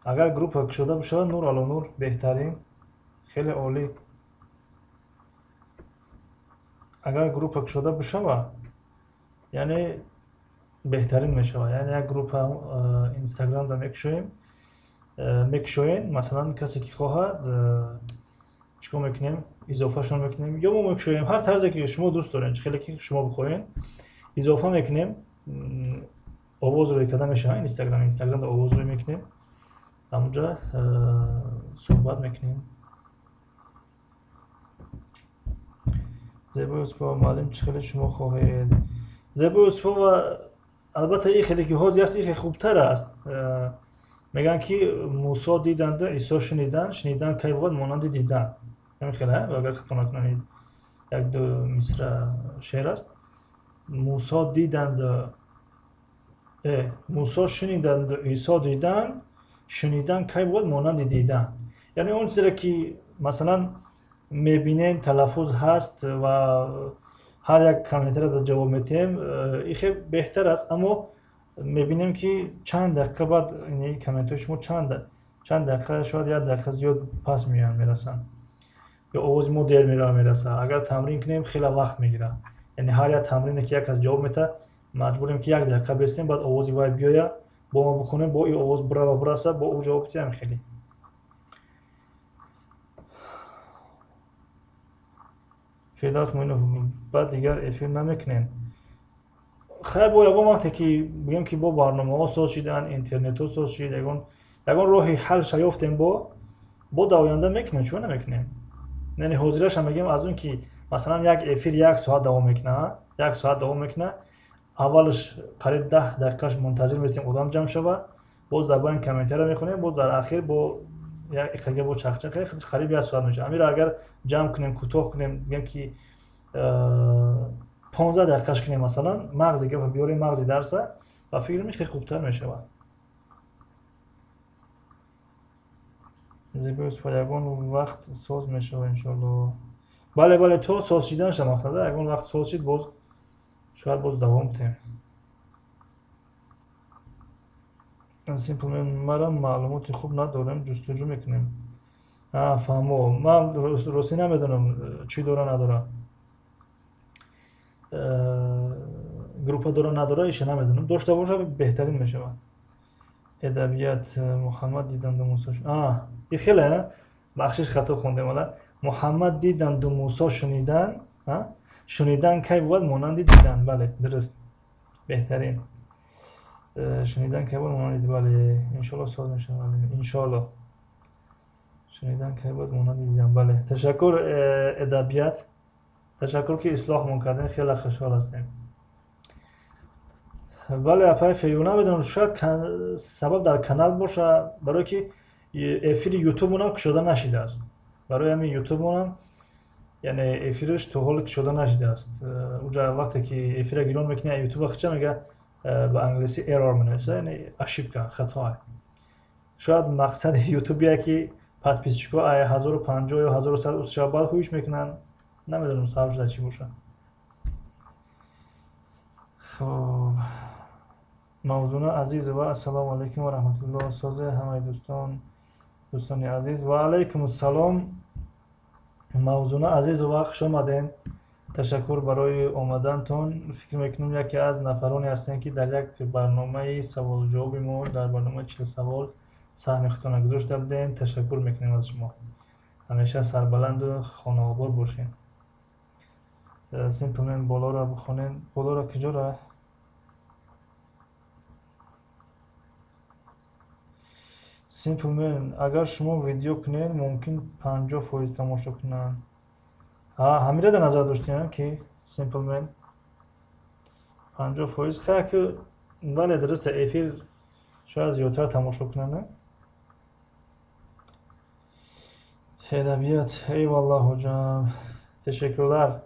Speaker 1: Агар группа кушода бошавад, нур ало нур, беҳтарин, хеле олӣ. Агар группа кушода бошавад, яъне беҳтарин мешавад. Яъне як группа Инстаграмда мекушоем, мекушоем, масалан касе ки хоҳад, чикор мекунем, изофашон мекунем ё мо мекушоем, ҳар тарзе ки шумо дӯст доред, чӣ хеле ки шумо бихоҳед, изофа мекунем, овоз рӯй карда мешавад Инстаграм, Инстаграмда овоз рӯй мекунем, ҳамонҷа суҳбат мекунем. Зебои Юсупова: муаллим, чӣ хеле шумо хоҳед? Зебои Юсупова, албатта и хеле ки ҳозир аст, и хеле хубтар аст. Мегӯянд ки Мусо диданд, Исо шуниданд, шунидан кай бувад монанди дидан. Ҳамин хеле, агар хато накунам, як ду мисра шеър аст. Мусо диданд, Мусо шуниданд, Исо дидан, шунидан кай бувад монанди дидан. Яъне он чизеро ки масалан мебинем, талаффуз ҳаст ва ҳар як комментарияро ҷавоб метиҳем, и хеле беҳтар аст, аммо мебинем ки чанд дақиқа баъд комментҳои шумо чанд дақиқа, шояд як дақиқа зиёд пас меоянд, мерасанд, ё овози мо дер мерава мерасад. Агар тамрин кунем, хеле вақт мегирад. Яъне ҳар як тамрине ки як кас ҷавоб метаҳад, маҷбурем ки як дақиқа бестем, баъд овози вай биёяд, бо мо бихонем, бо ин овоз бирава бирасад, бо ӯ ҷавоб диҳем. Хеле Фирдавс Муинов: баъд дигар эфир намекунем? Хайр, бо ягон вақте ки бигем ки бо барномаҳо соз шиданд, интернетҳо соз шид, ягон роҳи ҳалша ёфтем, бо дар оянда мекунем, чун намекунем. Яъне ҳозираша мегӯем, аз он ки масалан як эфир як соат давом мекунад, як соат давом мекунад, аввалаш қариб 10 дақиқаш мунтазир местем одам ҷамъ шавад, боз дар байни комментария мехонем, боз дар ахир бо як иқага бо чақчақ, қариб як соат мешавад. Амиро агар ҷамъ кунем, кӯтоҳ кунем, бигем ки 15 дақиқаш кунем, масалан мағзи гапа биёрем, мағзи дарса, ба фикрам хеле хубтар мешавад. Зебои Юсупова: ягон вақт соз мешавад иншоалло. Бале, бале, то соз шиданша мақсад, ягон вақт соз шид, боз шояд боз давом диҳем. Simple: марам маълумоти хуб надорем, ҷустуҷӯ мекунем. Фаҳмо, ман ростӣ намедонам чӣ дора надора. Группа дора надора, иша намедонам. Дошта боша, беҳтарин мешавад. Эдабият Муҳаммад диданду Мусо, и хеле бахшиш, хато хондем. Ала Муҳаммад диданду Мусо шунидан, шунидан кай бувад монанди дидан. Бале, дуруст, беҳтарин. Шунидан кай бувад монанди, бале, иншоалло соз мешавад, иншоалло. Шунидан кай бувад монанди дидан. Бале, ташаккур, Эдабият, ташаккур, ки ислоҳмон кардем, хеле хушҳол ҳастем. Бале, апай Фею, намедонам, шояд сабаб дар канал боша, барое ки эфири ютубонам кушода нашидааст. Барои ҳамин ютубонам, яъне эфираш то ҳол кушода нашидааст. Уҷа вақте ки эфира гирон мекунӣ, ютуба хича мега, ба англисӣ error менависа, яъне ошибка, хато. Шояд мақсади ютуб ия ки подписчикҳо ай 1050 ё 1100 узв шава, баъд ҳуиш мекунанд. Намедонам, сабаб шуда чӣ боша. Хоб, Мавзуна Азизова, ассалому алайкум ва раҳматуллоҳ, созе ҳамаи дӯстон, дӯстони азиз. Ва алайкум ассалом, Мавзуна Азизова, хуш омадем, ташаккур барои омадантон. Фикр мекунам, яке аз нафароне ҳастем, ки дар як барномаи саволҷавоби мо, дар барномаи 40 савол саҳми худтона гузошта будем. Ташаккур мекунем аз шумо, ҳамеша сарбаланду хонаобод бошем. Симплмен, болоро бихонем. Болоро куҷора? Симплмен, агар шумо видео кунед, мумкин 50% тамошо кунанд. Ҳамира дар назар доштем, ки Симплмен 50%. Хай, ки бале, дуруста, эфир шояд зиёдтар тамошо кунанд. Эдабият, эйваллоҳ, ҳоҷам, ташаккурлар.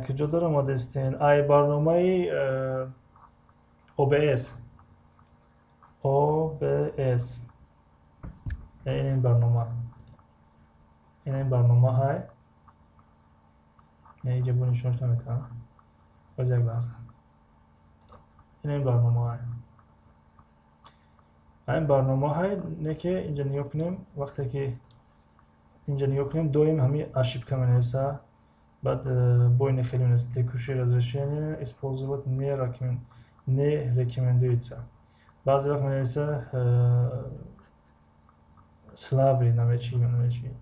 Speaker 1: Куҷо даромадастен? Ай барномаи OBS, OBS, ин барнома, ин барнома ҳай. Инҷа бо нишонаш наметавонам, боз як лаҳза. Ин барнома ҳай, ин барнома ҳай, не ки инҷа нигоҳ кунем. Вақте ки инҷа нигоҳ кунем, доим ҳамин ошибка менависа. Баъд бойни хеле менависа: текущее разрешение использовать не рекомендуется. Баъзе вақт менависа слабый, намечи, намечи.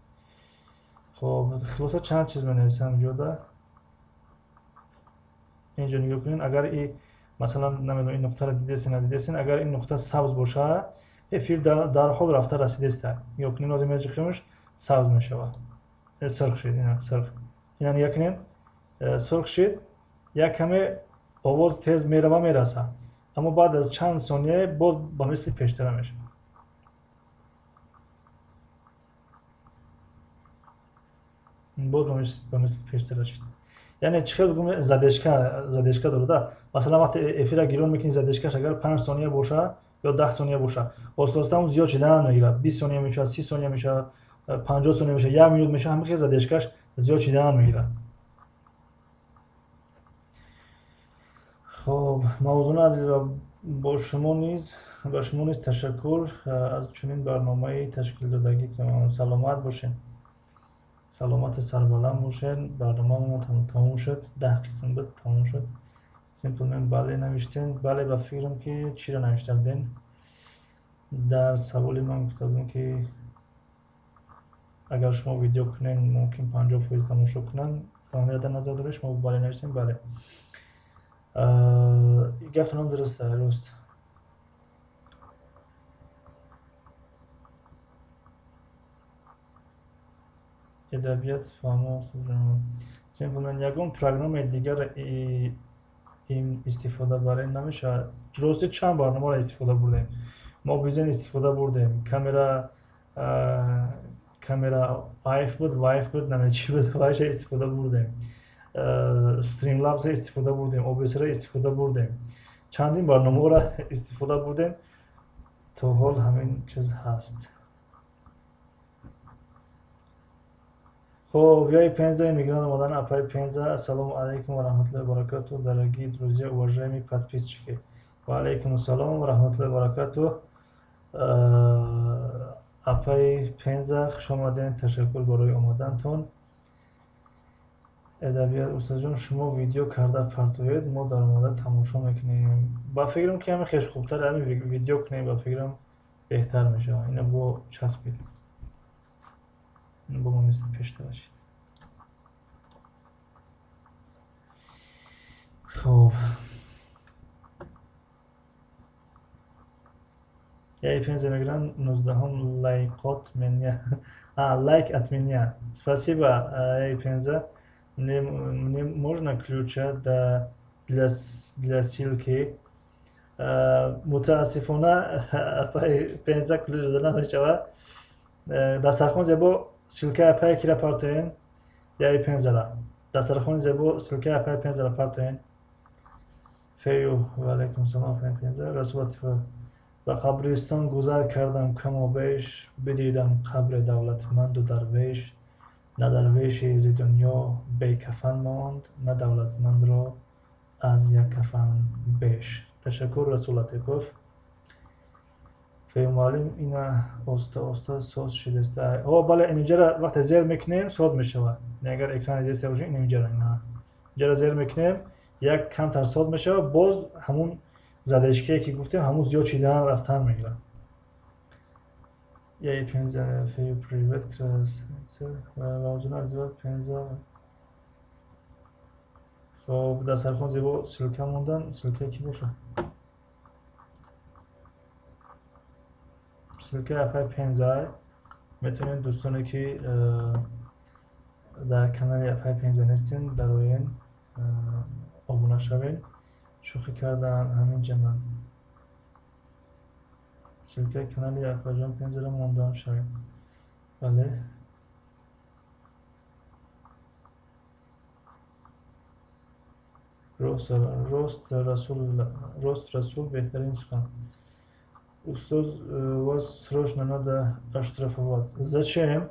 Speaker 1: Хоб, хулоса, чанд чиз менависам инҷода. Инҷо нигоҳ кунед, агар и масалан, намедонам, ин нуқтаро дидесен, надидесен, агар ин нуқта сабз боша, эфир дарҳол рафта расидеста. Нигоҳ кунед, ҳозир меҷихемш, сабз мешавад. Сурх шид, ина сурх, ина нигоҳ кунед, сурх шид. Як каме овоз тез мерава, мераса, аммо баъд аз чанд сония боз ба мисли пештара мешавад. Боз ба мисли пештара шид. Яъне чӣ хел бигӯм, задержка дорада. Масалан, вақте эфира гирон мекунӣ, задержкаш агар 5 сония боша ё 10 сония боша, оста оста зиёд шидан мегирад. 20 сония мешавад, 30 сония мешавад, 50 сония мешавад, як минут мешавад. Ҳамин хел задержкаш зиёд шидан мегирад. Хоб, Мавзуна азиз, бо шумо низ, ба шумо низ ташаккур аз чунин барномаи ташкилдодагитон. Саломат бошед, саломату сарбаланд бошед. Барномаамон тамом шуд, 10 қисм буд, тамом шуд. Симплмен, бале навиштем. Бале, ба фикрам, ки чиро навишта будем дар саволи ман? Гуфта будем, ки агар шумо видео кунед, мумкин 50% тамошо кунанд. Тамомиро дар назар доред шумо? Бале навиштем, бале, гаптонам дуруст, рост. Эдабият фаҳмо. Симплмен, ягон программаи дигар истифода барем намешавад? Рости, чанд барномаро истифода бурдем. Мобизен истифода бурдем, камера айф буд, вайф буд, намечи буд, вайша истифода бурдем, Streamlabs истифода бурдем, OBS-ро истифода бурдем, чандин барномаро истифода бурдем, то ҳол ҳамин чиз ҳаст. Хоб, яи Пенза иммигрант омадан. Апаи Пенза, ассалому алайкум ва раҳматуллоҳи баракату, дорогие друзья, уважаемые подписчики. Ва алайкум ассалом ва раҳматуллоҳи баракату, апаи Пенза, хуш омадем, ташаккур барои омадантон. Эдабият устозҷон, шумо видео карда партоед, мо даромада тамошо мекунем. Ба фикрам ки ҳамин хеш хубтар ҳамин видео кунем, ба фикрам беҳтар мешавад. Ина бо часпид. Бо мо мисли пештара шид. Хоб. Я и Пенза мегӯянд 19-ум лайкот меня. А, лайк от меня. Спасибо, я и Пенза. Мне можно ключа для ссылки? Мутаассифона апаи Пенза ключ дода намешавад. Дастархон зебо ссылкаи апаи кира партоен? Я и Пензара. Дастархони зебо ссылкаи апаи Пензара партоен. Фею, ва алайкум салом, апаи Пенза. Расул Латифов. Ба қабристон гузар кардам камо беш, бидидам қабри давлатманду дарвеш. На дарвеши зи дунё бекафан монд, на давлатмандро аз як кафан беш. Ташаккур, Расул Латипов. Фею муаллим, ина оста-оста соз шидеста. О, бале, инҷара вақте зер мекунем, соз мешавад. Агар экрани диста бошем, инҷара, ина. Инҷара зер мекунем, як камтар соз мешавад, боз ҳамун задержкае ки гуфтем, ҳамун зиёд шидан рафтан мегирад. Я и Пенза, Фею, привет, красавица. Мавзуна Азизова, Пенза. Хоб, дастархон зебо ссылка мондан, ссылка ки бошад? Ссылка апаи Пенза. Метавонед дӯстоне ки дар канали апаи Пенза нестен, дароен, обуна шавед. Шӯхӣ кардан ҳамин ҷа ман. Ссылкаи канали апаҷон Пензаро мондаам шавед. Бале. Рост Расул беҳтарин сухан. Устоз, вас срочно надо оштрафовать. Зачем?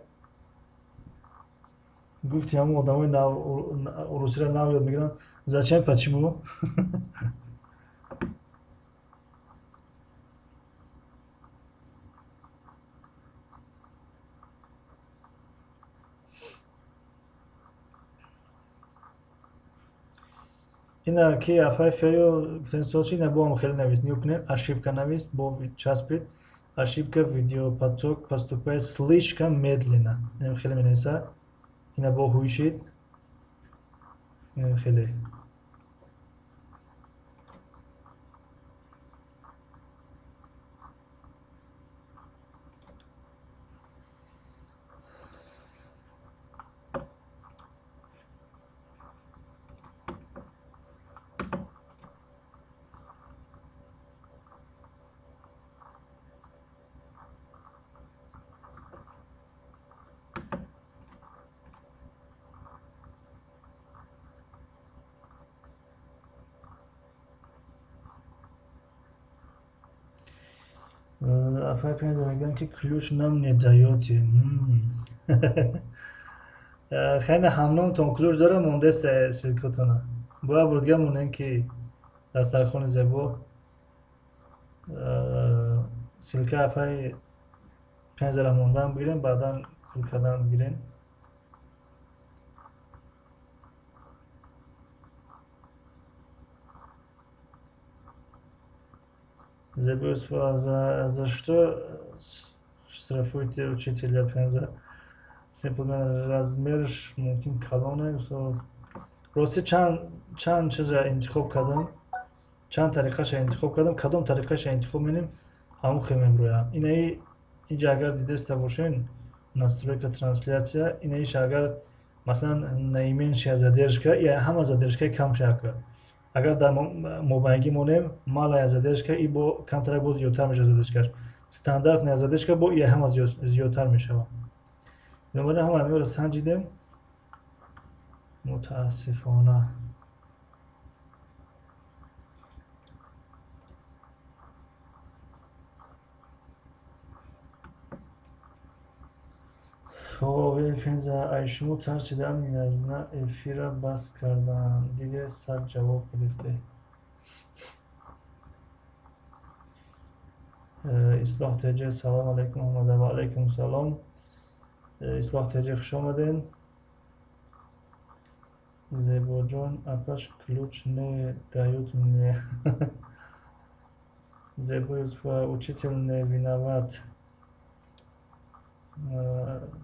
Speaker 1: Гуфти ҳамон одамои русиро нав ёд мегиранд. Зачем, почему? Ина ки апаи Фею гуфтем соз ина бо ҳам хеле навист. Нигоҳ кунед, ошибка навист, бо часпид. Ошибка видеопоток поступает слишком медленно. Инам хеле менависа. Ина бо ҳуйшид. Инам хеле. Апаи Пенза мегӯянд ки ключ нам не даёте. Хеле ҳамномтон ключ дора, мондеста ссылкатона. Бояд бурдга монем ки дастархони зебо ссылка апаи Пензаро мондан бигирем, баъдан кур кардан бигирем. Зебо, за что штрафуете учителя Пенза? Simple размерш мумкин калоне. Рости чанд чиза интихоб кардам, чанд тариқаша интихоб кардам, кадом тариқаша интихоб менем, ҳамон хел меброям. Инаи инҷа агар дидеста бошен, настройка трансляция, инаиш агар масалан наименьшая задержка, я ҳама задержкаи кам шава. Агар дар мобайнгӣ монем, малая задержка и бо камтарак боз зиёдтар мешавад задержкаш. Стандартная задержка бо и ҳама зиёдтар мешавад. Бинобар ин ҳама ҳаминро санҷидем. Мутаассифона. Хоб, Пенза, ай шумо тарсидам, язна эфира бас кардам. Диге сад ҷавоб гирифте. Ислоҳ ТЖ, салом алайкум омада. Ва алайкум салом. Ислоҳ ТЖ, хуш омаден. Зебоҷон, апаш ключ не дают мне. Зебо Юсупова, учитель не виноват.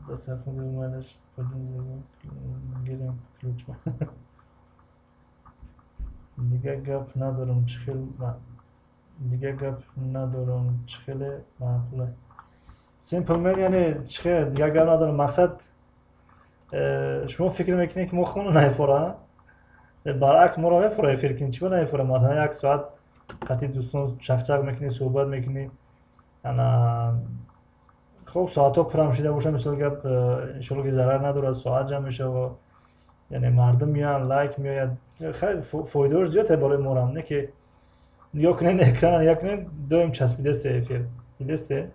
Speaker 1: Дастархон зебо майлаш, пойдем зебо, гирем ключ. Дигар гап надорам, чӣ хел дигар гап надорам, чӣ хеле маъқуле. Simple Man, яъне чӣ хел дигар гап надорам, мақсад шумо фикр мекунед, ки мо хона наефора? Баръакс, моро мефора эфир кунед. Чӣ ба наефора? Масалан, як соат қатъи дӯстон чақчақ мекунӣ, суҳбат мекунӣ. Ана хоб, соатҳо пурам шида боша, мисол гап, иншолло ки зарар надорад, соат ҷамъ мешава, яъне мардум меоянд, лайк меояд, хеле фоидаош зиёд е барои морам. Не ки нигоҳ кунед экрана, нигоҳ кунед, доим часпидасте эфир, дидесте?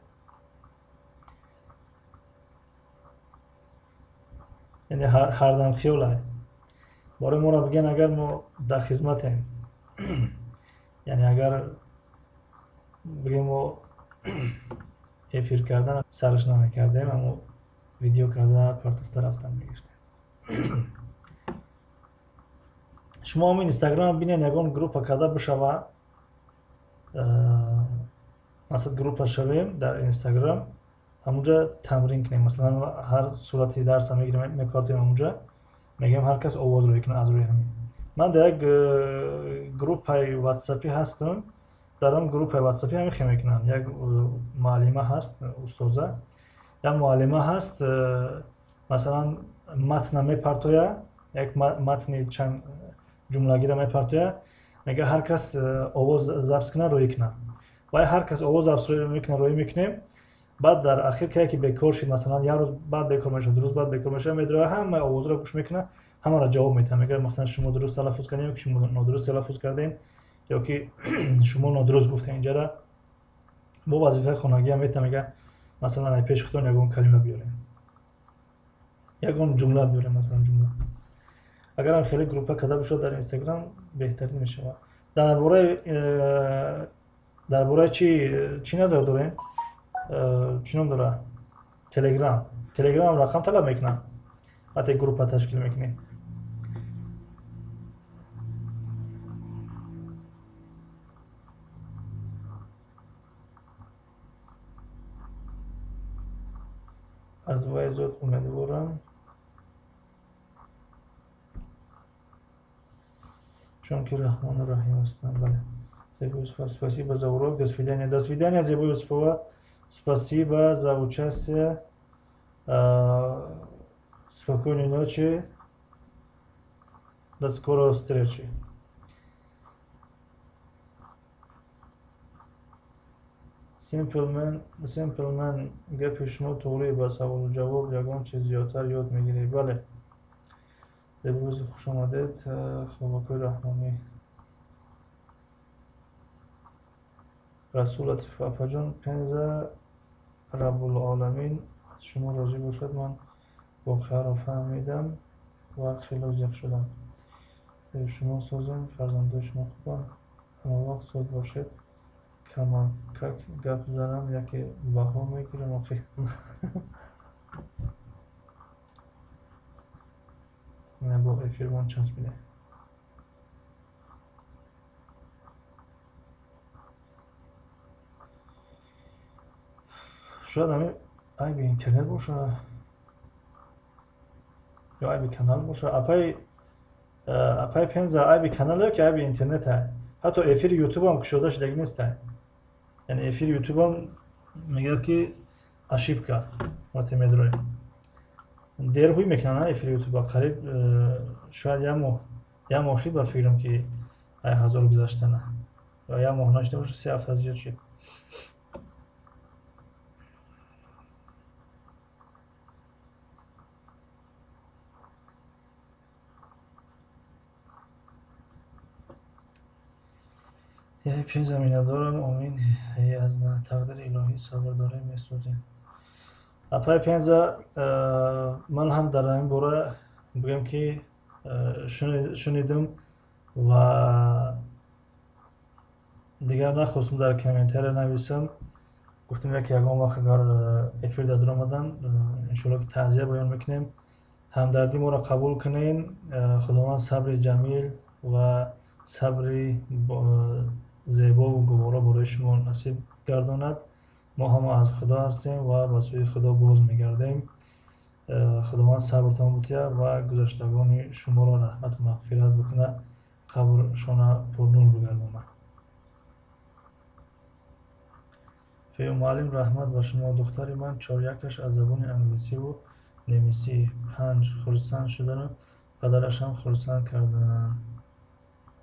Speaker 1: Яъне ҳардам хиёлай барои моро бигӯян, агар мо дар хизматем, яъне агар бигӯем, мо эфир кардан сараш намекардем, аммо видео карда партофта рафтан мегирифтем. Шумо ҳам Инстаграм бинен, ягон группа карда бишава, масалан, группа шавем дар Инстаграм, ҳамунҷа тамрин кунем. Масалан, ҳар сурати дарса мегирем, мепартоем ҳамунҷа, мегӯем, ҳар кас овоз рӯй кунад аз рӯи ҳамин. Ман дар як группаи ватсапӣ ҳастам, дар он группаи ватсапӣ ҳамин хел мекунанд. Як муаллима ҳаст, устоза, як муаллима ҳаст, масалан, матна мепартоя, як матни чанд ҷумлагиро мепартоя, мега, ҳар кас овоз запис кунад, рӯй кунад. Вай ҳар кас овоз запис мекунад, рӯй мекунем. Баъд дар ахир ке яке бекор шид, масалан, як рӯз баъд бекор мешавад, 2 рӯз баъд бекор мешавад, медарояд, ҳамаи овозро гӯш мекунад, ҳамаро ҷавоб медиҳад. Мегӯяд, масалан, шумо дуруст талаффуз кардем ё ки шумо нодуруст талаффуз кардем, ё ки шумо нодуруст гуфтем инҷара. Бо вазифаи хонагиам метавон, мега, масалан, ай пеши худтон ягон калима биёрем, ягон ҷумла биёрем, масалан, ҷумла. Агарам хеле группа карда бошад дар Инстаграм, беҳтарин мешавад. Дар бораи чӣ назар дорем? Чӣ ном дора? Телеграм. Телеграм рақам талаб мекунад, вақте группа ташкил мекунем. Аз вай зуд умедворам, чунки Раҳмону Раҳим ҳастанд. Бале, Зебо Юсупова, спасибо за урок, до свидания. До свидания, Зебо Юсупова, спасибо за участие, спокойной ночи, до скорой встречи. Simple Man, гапи шумо тоғрӣ, ба саволу ҷавоб ягон чиз зиёдтар ёд мегирӣ. Бале, Зебо, хуш омадед. Хобакои Раҳмонӣ, Расул Латиф, апаҷон Пенза, Раббулоламин аз шумо розӣ бошад. Ман воқеаро фаҳмидам ва хело зиқ шудам. Шумо созем, фарзандои шумо хубанд, ҳамавақт соз бошед. Камакак гап занам, яке баҳо мегирам охир. Бо эфирмон часпиде. Шояд ҳамин айби интернет боша ё айби канал боша. Апаи Пенза, айби канал ё ки айби интернета? Ҳатто эфири ютубам кушода шудагӣ неста, яъне эфири ютубам мегӯяд, ки ошибка. Вақте медроем, дер ҳуй мекунанд эфири ютуба, қариб шояд як моҳ, як моҳ шуд, ба фикрам, ки ай ҳазор гузаштана, ё як моҳ нашуда бошад, 3 ҳафта зиёд шуд. Яъне Пенза, миннатдорам, омин. Аз тақдири илоҳӣ сабр дорем, месӯзем. Апаи Пенза, ман ҳам дар ҳамин бора бигӯям, ки шунидам ва дигар нахостам дар комментария нависам. Гуфтам, яке ягон вақт агар эфир дар омадам, иншоалло ки таъзия баён мекунем. Ҳамдардӣ моро қабул кунен. Худованд сабри ҷамил ва сабри зебову гуворо барои шумо насиб гардонад. Мо ҳама аз Худо ҳастем ва ба сӯи Худо боз мегардем. Худованд сабртон бутиҳад ва гузаштагони шуморо раҳмату мағфират бикунад, қабршона пурнур бигардонад. Фею муаллим, раҳмат ба шумо. Духтари ман чорякаш аз забони англисиву немисӣ 5 хурсанд шудану падарашам хурсанд карданд.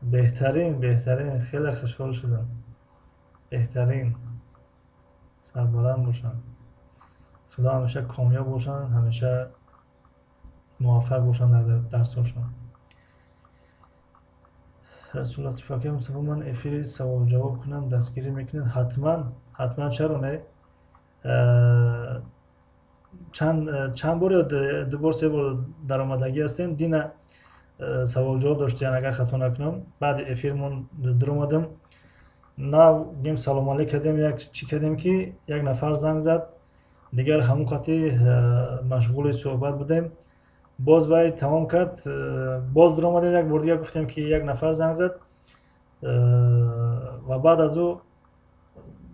Speaker 1: Беҳтарин, беҳтарин, хеле хушҳол шудам. Беҳтарин, сарбаланд бошанд. Худо ҳамеша комёб бошанд, ҳамеша муваффақ бошанд дар дарсҳошон. Расул Латиф ака, Мустафо, ман эфири савол-ҷавоб кунам, дастгирӣ мекунед? Ҳатман, ҳатман, чаро не? Чанд бор ё ду бор, се бор даромадагӣ ҳастем. Дина савол-ҷавоб доштем, агар хато накунам. Баъди эфирмон дуромадам. Нав гем салом алейк кардем, як чӣ кардем ки як нафар занг зад, дигар ҳамон қати машғули суҳбат будем. Боз вай тамом кард, боз дуромадем, як бор дигар гуфтем ки як нафар занг зад, ва баъд аз ӯ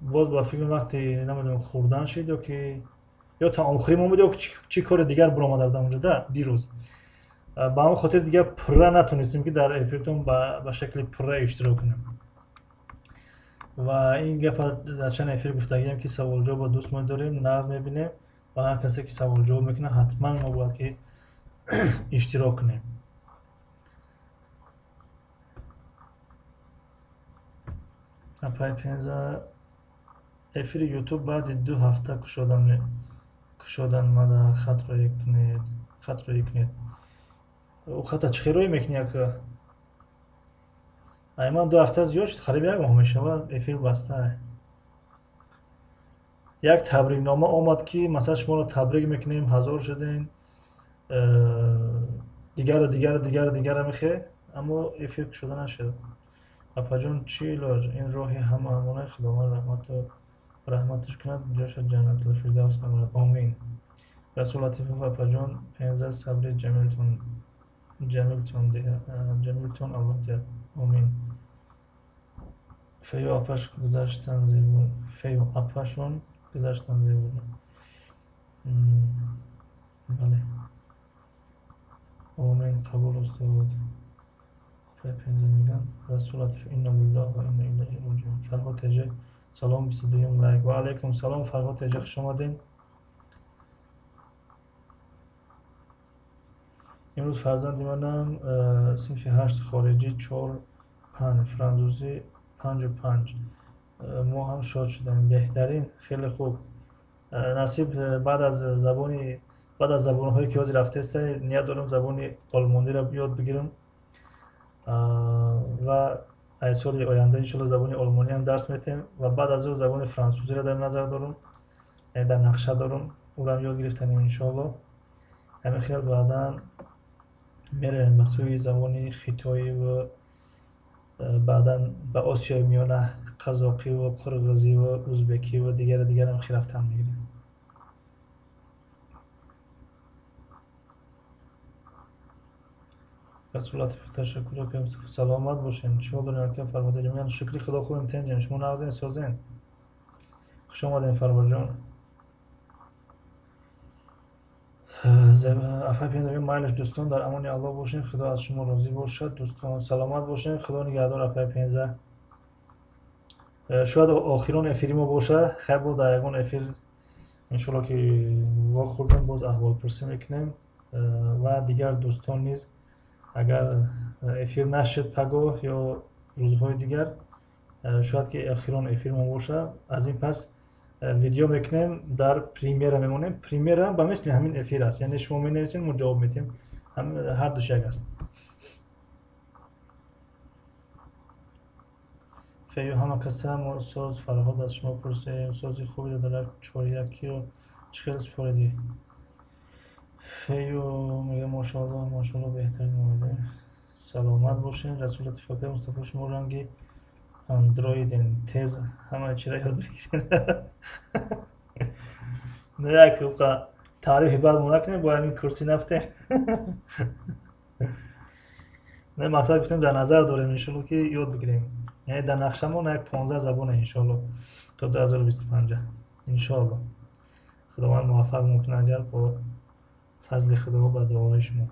Speaker 1: боз ба фикр вақти намедонам хӯрдан шид ё ки ё таомхӯримон буд ё чӣ кори дигар баромада будам онҷо да дирӯз. Ба ҳамон хотир дигар пурра натонистем ки дар эфиртон ба шакли пурра иштирок кунем. Ва ин гапа дар чанд эфир гуфтагием ки саволҷавобро дӯст медорем, нағз мебинем ва ҳар касе ки саволҷавоб мекунад, ҳатман мо бояд ки иштирок кунем. Апай Пенза, эфири Ютуб баъди 2 ҳафта кушодан мада хат роӣ кунед, хат роӣ кунед. Ӯ хата чӣ хел роӣ мекунӣ ака? Ай ман 2 ҳафта зиёд шуд, қариб як моҳ мешавад, эфир баста. Як табрикнома омад ки масалан шуморо табрик мекунем, 1000 шудем, дигару дигару дигару дигара мехе, аммо эфир кушода нашуд. Апаҷон, чӣ илоҷ? Ин роҳи ҳама амонаи Худованд раҳматаш кунад, ҷоша ҷаннатул фирдавс намояд. Омин. Расул Латифов, апаҷон, Пенза, сабри ҷамилтон диҳад, ҷамилтон Аллоҳ диҳад. Омин. Фею апаш гузаштан зебо, фею апашон гузаштан зебо. Бале. Омин, қабул устод. Апай Пенза меган. Расул Латиф, инна лиллаҳи ва инна илайҳи роҷиун. Фарҳод Теҷа, салом, 22 лайк. Ва алайкум салом, Фарҳод Теҷа, хуш омадед. Имрӯз фарзанди манам синфи 8 хориҷӣ 4-5, франзузӣ 5-5. Мо ҳам шод шудем. Беҳтарин, хеле хуб. Насиб, баъд аз забони, баъд аз забонҳое ки ҳозир рафтааст, ният дорам забони олмониро ёд бигирам. Ва аз соли оянда иншоалло забони олмонӣ ҳам дарс метем ва баъд аз ӯ забони франсузиро дар назар дорам, яъне дар нақша дорам, ӯро ёд гирифтанем иншоалло. Ҳамин хел баъдан меравем ба сӯи забони хитоӣ ва баъдан ба Осиёи Миёна, қазоқӣ ва қирғизӣ ва узбекӣ ва дигару дигарам хел рафтан мегирем. Расул Латифов, ташаккур ака, саломат бошем. Чӣ ҳол дорем ака Фарҳод ҷон? Шукри Худо хубем, тенҷем. Шумо нағзен, созен? Хуш омадем Фарҳодҷон. Апай Пенза мегӯяд, майлаш дӯстон, дар амони Аллоҳ бошем, Худо аз шумо розӣ бошад. Дӯстон, саломат бошем, Худо нигаҳдор апай Пенза. Шояд охирон эфири мо боша, хайр бо дар ягон эфир иншоалло ки вохӯрдем, боз аҳволпурсӣ мекунем. Ва дигар дӯстон низ агар эфир нашуд пагоҳ ё рӯзҳои дигар, шояд ки охирон эфир мо боша. Аз ин пас видео мекунем, дар премьера мемонем. Премьера ба мисли ҳамин эфир аст, яъне шумо менависед, мо ҷавоб медиҳем, ҳар душ як аст. Фею ҳама каса мо соз Фарҳод аз шумо пурсем, сози хуби додарак чорякиро чӣ хел супоридӣ? Фею мега мошоалло, мошоалло, беҳтарин муаллим. Саломат бошем. Расул Латиф ака, Мустафо, шумо ранги андроиден, тез ҳама чиро ёд мегиред. Не, як Таърифи бад мо накунем, бо ҳамин курсӣ нафтем. Не, мақсад гуфтем дар назар дорем иншоалло ки ёд бигирем. Яъне дар нақшамон як 15 забоне иншоалло то 2025. Иншоалло. Худованд муваффақ мекунад агар бо фазли Худо ба дуои шумо.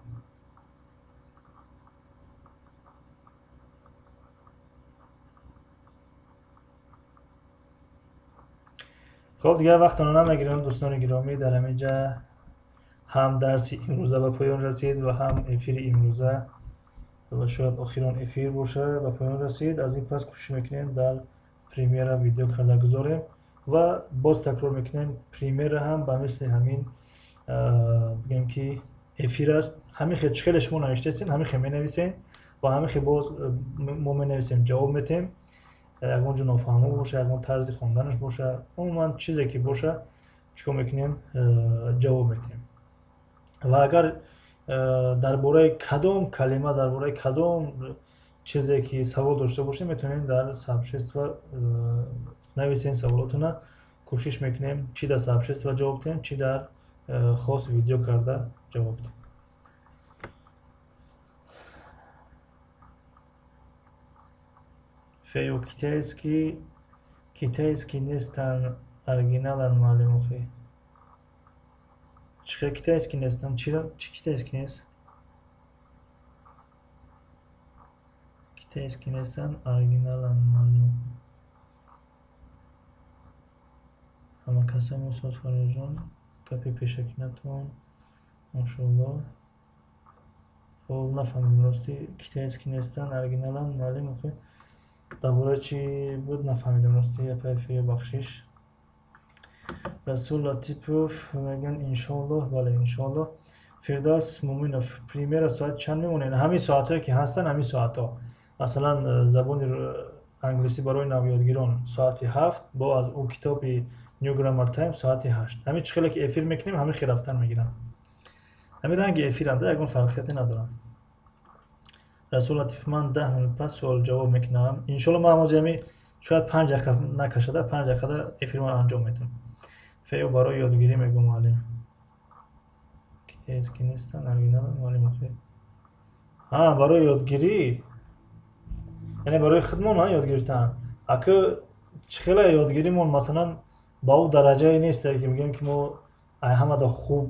Speaker 1: Хоб, дигар вақтонро намегирем дӯстони гиромӣ. Дар ҳамин ҷа ҳам дарси имрӯза ба поён расид ва ҳам эфири имрӯза ва шояд охирон эфир боша ба поён расид. Аз ин пас кӯшиш мекунем дар премьера видео карда гузорем ва боз такрор мекунем, премьера ҳам ба мисли ҳамин бигем ки эфир аст. Ҳамин хел чӣ хеле шумо навиштаистед, ҳамин хел менависем ва ҳамин хел боз мо менависем, ҷавоб метем. Ягон ҷо нофаҳмо боша, ягон тарзи хонданаш боша, умуман чизе ки боша, чӣ кор мекунем, ҷавоб метем. Ва агар дар бораи кадом калима, дар бораи кадом чизе ки савол дошта бошем, метавонем дар сообщество нависем саволотона. Кӯшиш мекунем чӣ дар сообщество ҷавоб диҳем, чӣ дар хос видео карда ҷавоб диҳем. Фею китайский, китайский нестан, оригиналан муаллим охи. Чӣ хел китайский нестан? Чӣ китайский нест? Китайский нестан, оригиналан муаллим. Ҳама касам устод Фарёдҷон, гапи пешакӣ натавон. Машоалло. Хоб, нафаҳмидем ростӣ, китайский нестан, оригиналан муаллим охи. Дар бораи чӣ буд нафаҳмидем ростӣ, япай фею бахшиш. Расул Латипов мегӯянд иншоаллоҳ, бале иншоаллоҳ. Фирдавс Муминов, премьера соат чанд мемонед? Ҳамин соатҳое ки ҳастанд, ҳамин соатҳо. Масалан, забони англисӣ барои навёдгирон соати 7, бо аз ӯ китоби New Grammar Time соати 8. Ҳамин чӣ хеле ки эфир мекунем, ҳамин хел рафтан мегирам. Ҳамин ранги эфиранда, ягон фарқияте надорам. Расул Латиф, ман 10 минут пас суол ҷавоб мекунам. Иншоалло ман ҳамози ҳамин шояд 5 дақиқа накашада, 5 дақиқада эфирро анҷом медиҳам. Фею барои ёдгирӣ мегӯ муаллим. Китайский нестан, оригинал муаллим охи. Ҳа, барои ёдгирӣ, яъне барои худмон ёд гирифтан. Ака чӣ хела ёдгиримон масалан ба ӯ дараҷае нест, ки бигем ки мо ай ҳамада хуб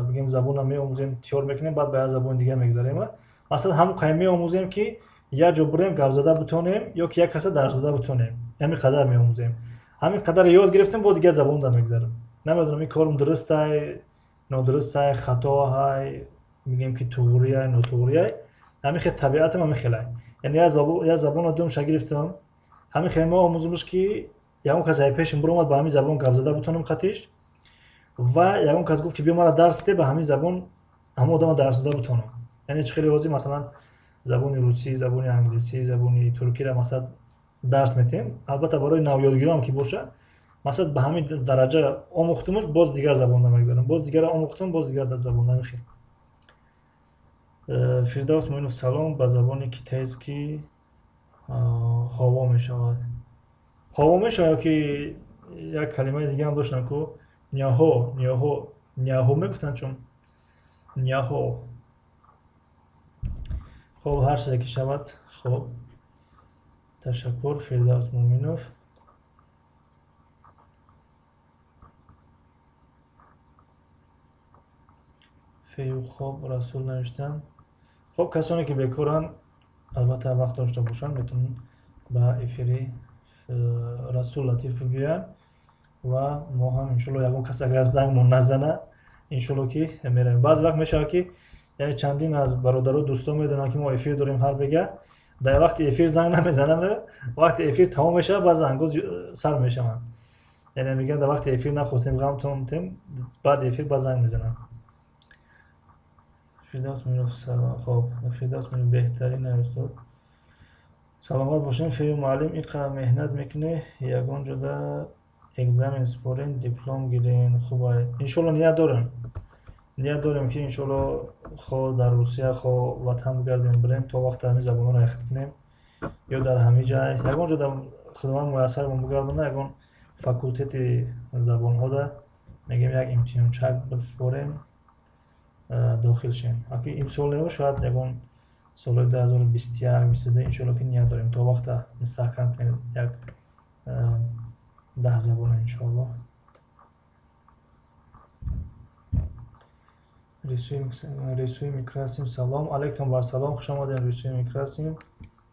Speaker 1: бигем забонро меомӯзем, тиёр мекунем, баъд ба як забони дигар мегзарем. Масалан, ҳамон қай меомӯзем ки як ҷо бурем гап зада битонем ё ки як каса дарс дода битонем. Ҳамин қадар меомӯзем. Ҳамин қадар ёд гирифтем, бо дигар забонда мегзарем. Намедонам ин корм дурустай, нодурустай, хатоҳай, мегӯем ки туғрияй, нотуғрияй. Ҳамин хел табиатам ҳамин хелай. Яъне як забонро думша гирифтам, ҳамин хел мо омӯзимш ки ягон кас ай пешим биромад ба ҳамин забон гап зада битонам қатиш, ва ягон кас гуфт ки биё мара дарс бите, ба ҳамин забон ҳамон одамро дарс дода битонам. Яъне чӣ хеле ҳозир масалан забони русӣ, забони англисӣ, забони туркиро масалан дарс метиҳем. Албатта барои навёдгирон ки боша, масалан ба ҳамин дараҷа омӯхтумуш, боз дигар забонда мегзарам, боз дигарро омӯхтум, боз дигар забонда мехел. Фирдавс Муинов, салом, ба забони китайский ҳаво мешавад. Ҳаво мешавад ё ки як калимаи дига ҳам доштанд ку, няҳо, няҳо, няҳо мегуфтанд чун няҳо. Хоб, ҳар чизе ки шавад. Хоб, ташаккур Фирдавс Муъминов. Фею хоб Расул навиштанд. Хоб, касоне ки бекоранд, албатта вақт дошта бошанд, метавонанд ба эфири Расул Латиф биёянд ва мо ҳам иншоалло ягон кас агар зангмон назана, иншоалло ки меравем. Баъзе вақт мешавад ки яъне чандин аз бародару дӯстон медонанд ки мо эфир дорем ҳар бега, дар вақти эфир занг намезананд, вақти эфир тамом мешавад, баъзе зангҳо сар мешаванд. Яъне мегӯянд дар вақти эфир нахостем ғамтон тем, баъди эфир баъд занг мезананд. Фирдавс Муинов, салом. Хоб, Фирдавс Муинов беҳтарин ай устод. Саломат бошем. Фею муаллим, ин қадар меҳнат мекунӣ, ягон ҷода экзамен супорем, диплом гирем, хуб ай. Иншоалло ният дорем. Ният дорем ки иншоалло хо дар Русия, хо ватан бигардем, бирем, то вақт ҳамин забонҳоро яхт кунем ё дар ҳамин ҷай ягон ҷода Худованд муяссармон бигардона, ягон факултети забонҳода Мегем як имтиҳончак биспорем, дохил шем. Аки имсол не, шояд ягон солҳои 2021, 22 иншоалло ки ният дорем то вақта мустаҳкам кунем як 10 забона иншоалло. Рисуи микрасим, салом алейкум, бар салом, хуш омадем Рисуи микрасим.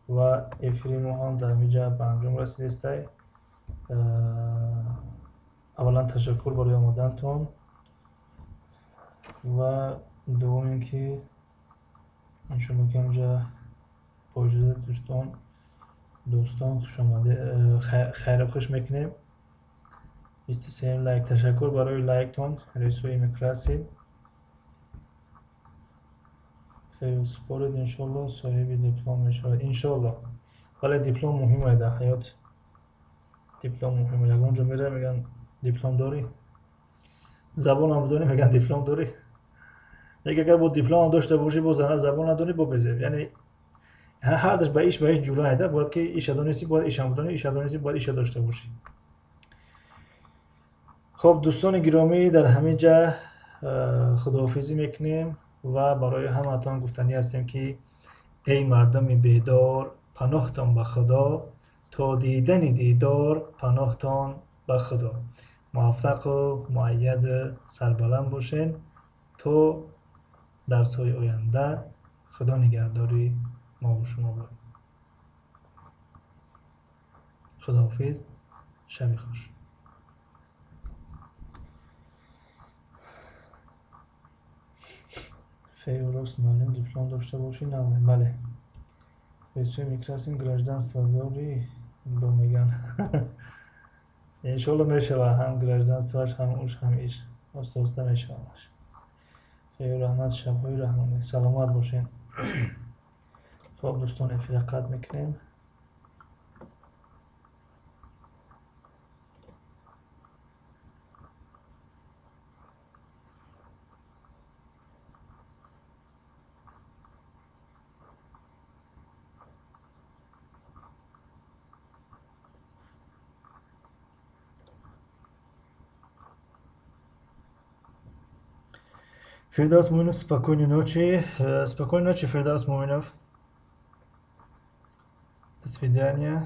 Speaker 1: Ва эфири мо ҳам дар ҳаминҷа ба анҷом расидистай. Аввалан ташаккур барои омадантон ва дуввум ин ки иншоалло ки ҳаминҷа бо иҷозати дӯстон хушомаде, хайру хуш мекунем. 23 лайк, ташаккур барои лайктон Рисуи микрасим. Фейл според, иншоалло соҳиби диплом мешавад, иншоалло. Вале диплом муҳим ай дар ҳаёт, диплом муҳим. Ягон ҷо меравӣ, мегӯянд диплом дорӣ, забонам бидонӣ, мегӯянд диплом дорӣ. Лекин агар бо дипломам дошта бошӣ, бо забон надонӣ, бо безеб. Яъне ҳардаш ба иш ҷура айда, бояд ки иша донистӣ, бояд ишам бидонӣ, иша донистӣ, бояд иша дошта бошӣ. Хоб дӯстони гиромӣ, дар ҳамин ҷа худоҳофизӣ мекунем ва барои ҳамаатон гуфтанӣ ҳастем ки эй мардуми бедор, паноҳтон ба Худо, то дидани дидор паноҳтон ба Худо. Муваффақу муайяду сарбаланд бошед то дарсҳои оянда. Худо нигаҳдори мову шумо бод. Худоҳофиз, шаби хуш. Фею рост муаллим диплом дошта бошӣ, нағз. Бале, Рисуи микрасим, гражданство дорӣ? Бо меган иншоалло мешавад, ҳам гражданствоаш, ҳам уш, ҳам иш, оста оста мешавад. Хейру раҳмат, шабҳои раҳмонӣ, саломат бошед. Хоб дӯстон, эфира қатъ мекунем. Фирдавс Муинов, спокойной ночи. Спокойной ночи, Фирдавс Муинов. До свидания.